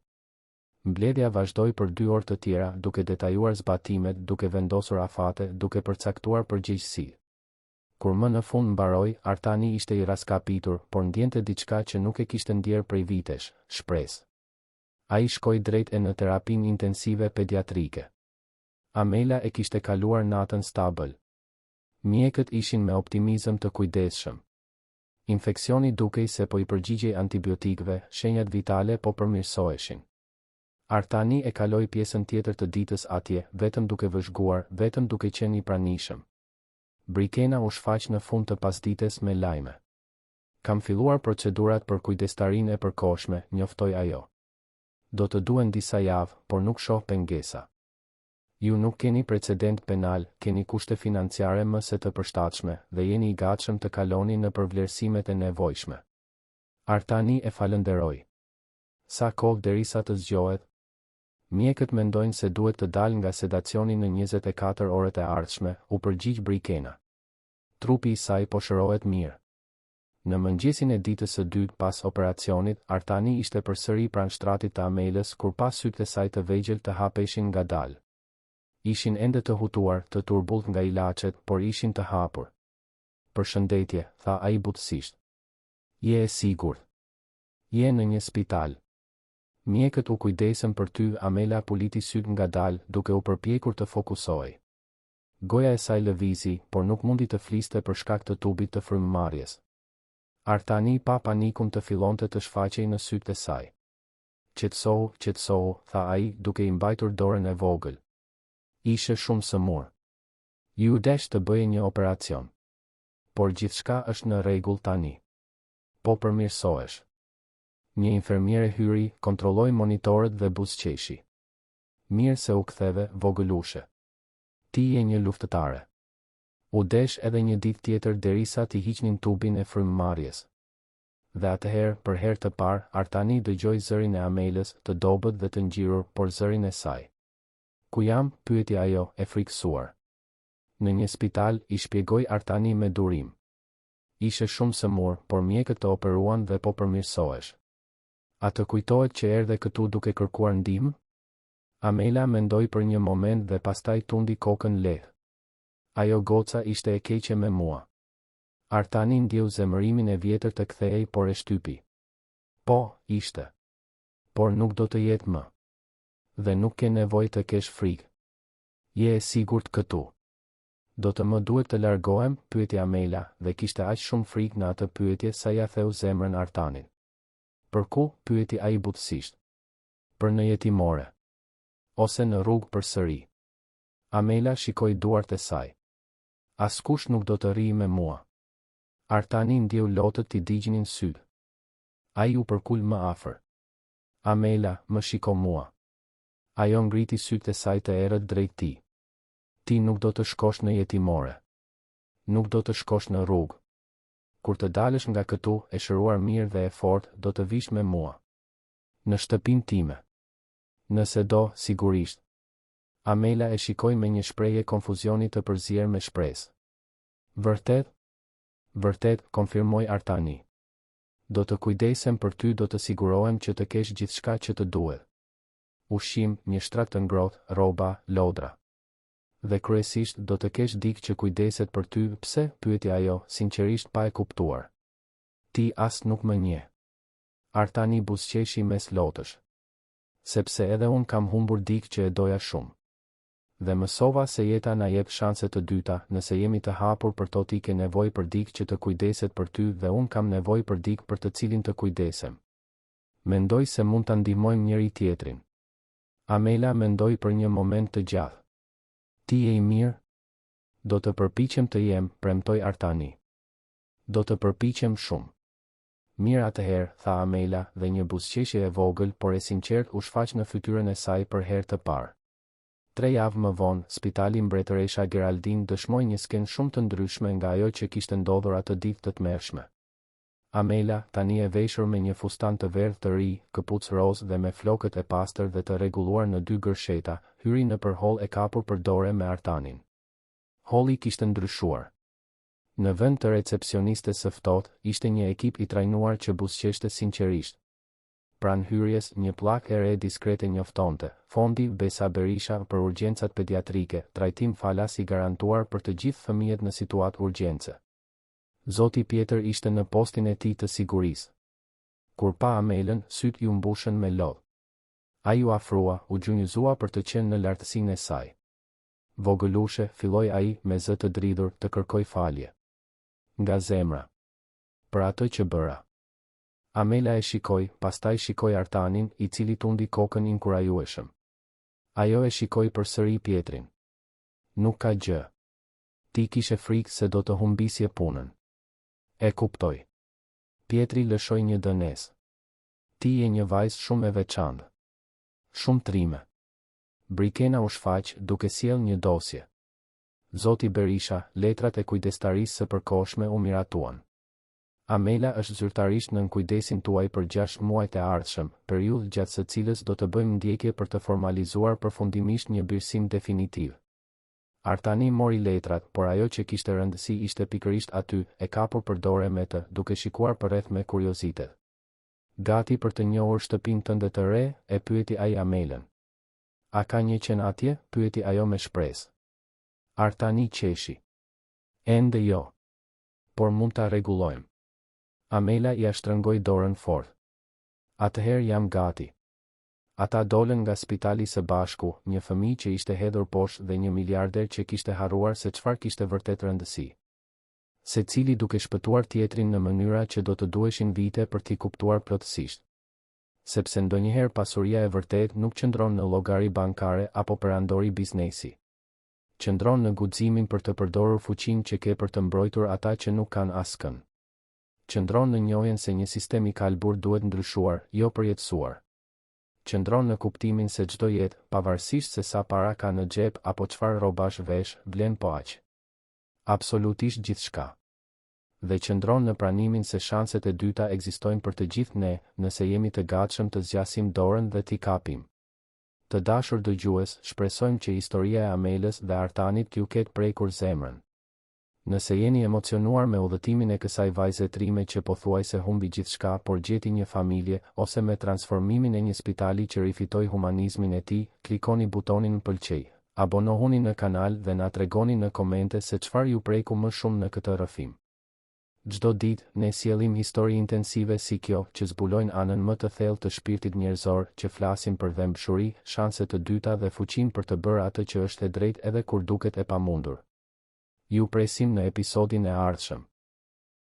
Mbledhja vazhdoi për dy orë të tjera, duke detajuar zbatimet, duke vendosur afate, duke përcaktuar përgjegjësitë. Kur më në fund mbaroi, Artani ishte i rraskapitur, por ndjente diçka që nuk e kishte ndjerë prej vitesh, shpresë. Ai shkoi drejt e në terapinë intensive pediatrike. Amela e kishte kaluar natën stabël. Mjekët ishin me optimizëm të kujdesshëm. Infeksioni dukej se po i përgjigjej antibiotikëve, shenjat vitale po përmirësoheshin. Artani e kaloi pjesën tjetër të ditës atje, vetëm duke vëzhguar, vetëm duke qenë i pranishëm. Brikena u shfaq në fund të pasdites me lajme. Kam filluar procedurat për kujdestarinë e përkohshme, njoftoi ajo. Do të duhen disa javë, por nuk shoh pengesa. Ju nuk keni precedentë penalë, keni kushte financiare më se të përshtatshme dhe jeni i gatshëm të kaloni nëpër vlerësimet e nevojshme. Artani e falënderoi. Sa kohë derisa të zgjohet? Mjekët mendojnë se duhet të dalë nga sedacioni në 24 orët e ardhshme, u përgjigj Brikena. Trupi i saj po shërohet mirë. Në mëngjesin e ditës së dytë pas operacionit, Artani ishte përsëri pranë shtratit të Amelës kur pa sytë e saj të vegjël të hapeshin ngadalë. Ishin ende të hutuar, të turbullt nga ilaçet, por ishin të hapur. Përshëndetje, tha ai butësisht. Je e sigurt. Je në një spital. Mjekët u kujdesën për ty, Amela puliti sytë ngadalë, duke u përpjekur të fokusohej. Goja e saj lëvizi, por nuk mundi të fliste për shkak të tubit të frymëmarrjes. Artani pa panikun të fillonte të shfaqej në sytë e saj. Qetësohu, qetësohu, tha ai, duke i mbajtur dorën e vogël. Ishe shumë sëmurë. Iu desh të bëje një operacion. Por gjithçka është në rregull tani. Po përmirësohesh. Një infermiere hyri, kontrolloi monitorët dhe buzëqeshi. Mirë se u ktheve, vogëlushe. Ti je një luftëtare. U desh edhe një ditë tjetër derisa t'i hiqnin tubin e frymëmarrjes. Dhe atëherë, për herë të parë, Artani dëgjoi zërin e Amelës, të dobët dhe të ngjirur, por zërin e saj. Ku jam? pyeti ajo, e frikësuar. Në një spital, i shpjegoi Artani me durim. Ishe shumë sëmurë, por mjekët të operuan dhe po përmirësohesh. A të kujtohet që erdhe këtu duke kërkuar ndihmë? Amela mendoi për një moment dhe pastaj tundi kokën lehtë. Ajo goca ishte e keqe me mua. Artani ndjeu zemërimin e vjetër të kthehej por e shtypi. Po, ishte. Por nuk do të jetë më. Dhe nuk ke nevojë të kesh frikë. Je e sigurt këtu. Do të më duhet të largohem? pyeti Amela, dhe kishte aq shumë frikë në atë pyetje sa ia theu zemrën Artanit. Për ku? pyeti ai butësisht. Për në jetimore. Ose në rrugë përsëri. Amela shikoi duart e saj. Askush nuk do të rrijë me mua. Artani ndjeu lotët t'i digjnin sytë. Ai u përkul më afër. Amela, më shiko mua. Ajo ngriti sytë e saj të errët drejt tij. Ti nuk do të shkosh në jetimore. Nuk do të shkosh në rrugë. Kur të dalësh nga këtu, e shëruar mirë dhe e fortë, do të vish me mua. Në shtëpinë time. Nëse do, sigurisht. Amela e shikoi me një shprehje konfuzioni të përzier me shpresë. Vërtet? Vërtet, konfirmoi Artani. Do të kujdesem për ty do të sigurohem që të kesh gjithçka që të duhet. Ushqim, një shtrat të ngrohtë, rroba, lodra. Dhe kryesisht, do të kesh dikë që kujdeset për ty, pse? pyeti ajo, sinqerisht pa e kuptuar. Ti as nuk më njeh. Artani buzëqeshi mes lotësh. Sepse edhe unë kam humbur dikë që e doja shumë. Dhe mësova se jeta na jep shanse të dyta, nëse jemi të hapur për to ti ke nevojë për dikë që të kujdeset për ty dhe unë kam nevojë për dikë për të cilin të kujdesem. Mendoj se mund ta ndihmojmë njëri-tjetrin. Amela mendoi për një moment të gjatë. Ti je i mirë? Do të përpiqem të jem, premtoi Artani. Do të përpiqem shumë. Mirë atëherë, tha Amela, dhe një buzëqeshje e vogël, por e sinqertë u shfaq në fytyrën e saj për herë të parë. Tre javë më vonë, spitali Mbretëresha Geraldinë dëshmoi një skenë shumë të ndryshme nga ajo që kishte ndodhur atë ditë të tmerrshme. Amela, tani e veshur me një fustan të verdhë të ri, këpucë rozë dhe me flokët e pastër dhe të rregulluar në dy gërsheta, hyri nëpër holl e kapur për dore me Artanin. Holli kishte ndryshuar. Në vend të recepsionistes së ftohtë, ishte një ekip i trajnuar që buzëqeshte sinqerisht. Pranë hyrjes, një pllakë e re diskrete njoftonte, Fondi Besa Berisha për urgjencat pediatrike, trajtim falas i garantuar për të gjithë fëmijët në situatë urgjence. Zoti Pjetër ishte në postin e tij të sigurisë. Kur pa Amelën, sytë iu mbushën me lot. Ai u afrua, u gjunjëzua për të qenë në lartësinë e saj. Vogëlushe, filloi ai, me zë të dridhur, të kërkoj falje. Nga zemra. Për atë që bëra. Amela e shikoi, pastaj shikoi Artanin, i cili tundi kokën inkurajueshëm. Ajo e shikoi përsëri Pjetrin. Nuk ka gjë. Ti kishe frikë se do të humbisje punën. E kuptoj. Pjetri lëshoi një dënesë. Ti je një vajzë shumë e veçantë. Shumë trime. Brikena u shfaq, duke sjellë një dosje. Zoti Berisha, letrat e kujdestarisë së përkohshme u miratuan. Amela është zyrtarisht nën kujdesin tuaj për gjashtë muajt e ardhshëm, periudhë gjatë së cilës do të bëjmë ndjekje për të formalizuar përfundimisht një birësim definitiv. Artani mori letrat, por ajo që kishte rëndësi ishte pikërisht aty, e kapur për dore me të, duke shikuar përreth me kuriozitet. Gati për të njohur shtëpinë tënde të re? e pyeti ai Amelën. A ka një qen atje? pyeti ajo me shpresë. Artani qeshi. Ende jo. Por mund ta rregullojmë. Amela ia shtrëngoi dorën fort. Atëherë jam gati. Ata dolën nga spitali së bashku, një fëmijë që ishte hedhur poshtë dhe një miliarder që kishte harruar se çfarë kishte vërtet rëndësi. Secili duke shpëtuar tjetrin në mënyra që do të duheshin vite për t'i kuptuar plotësisht. Sepse ndonjëherë pasuria e vërtetë nuk qëndron në llogari bankare apo perandori biznesi. Qëndron në guximin për të përdorur fuqinë që ke për të mbrojtur ata që nuk kanë askënd. Qëndron në njohjen se një sistem i kalbur duhet ndryshuar, jo përjetësuar. Qëndron në kuptimin se çdo jetë, pavarësisht se sa para ka në xhep apo çfarë rrobash vesh, vlen po aq. Absolutisht gjithçka. Dhe qëndron në pranimin se shanset e dyta ekzistojnë për të gjithë ne, nëse jemi të gatshëm të zgjasim dorën dhe t'i kapim. Të dashur dëgjues, shpresojmë që historia e Amelës dhe Artanit t'ju ketë prekur zemrën. Nëse jeni emocionuar me udhëtimin e kësaj vajze trime që pothuajse humbi gjithçka por gjeti një familje, ose me transformimin e një spitali që rifitoi humanizmin e tij, klikoni butonin pëlqej, abonohuni në kanal dhe na tregoni në komente se çfarë ju preku më shumë në këtë rrëfim. Çdo ditë, ne sjellim histori intensive si kjo, që zbulojnë anën më të thellë të shpirtit njerëzor, që flasin për dhembshuri, shanse të dyta dhe fuqinë për të bërë atë që është e drejtë edhe kur duket e pamundur. Ju presim në episodin e ardhshëm.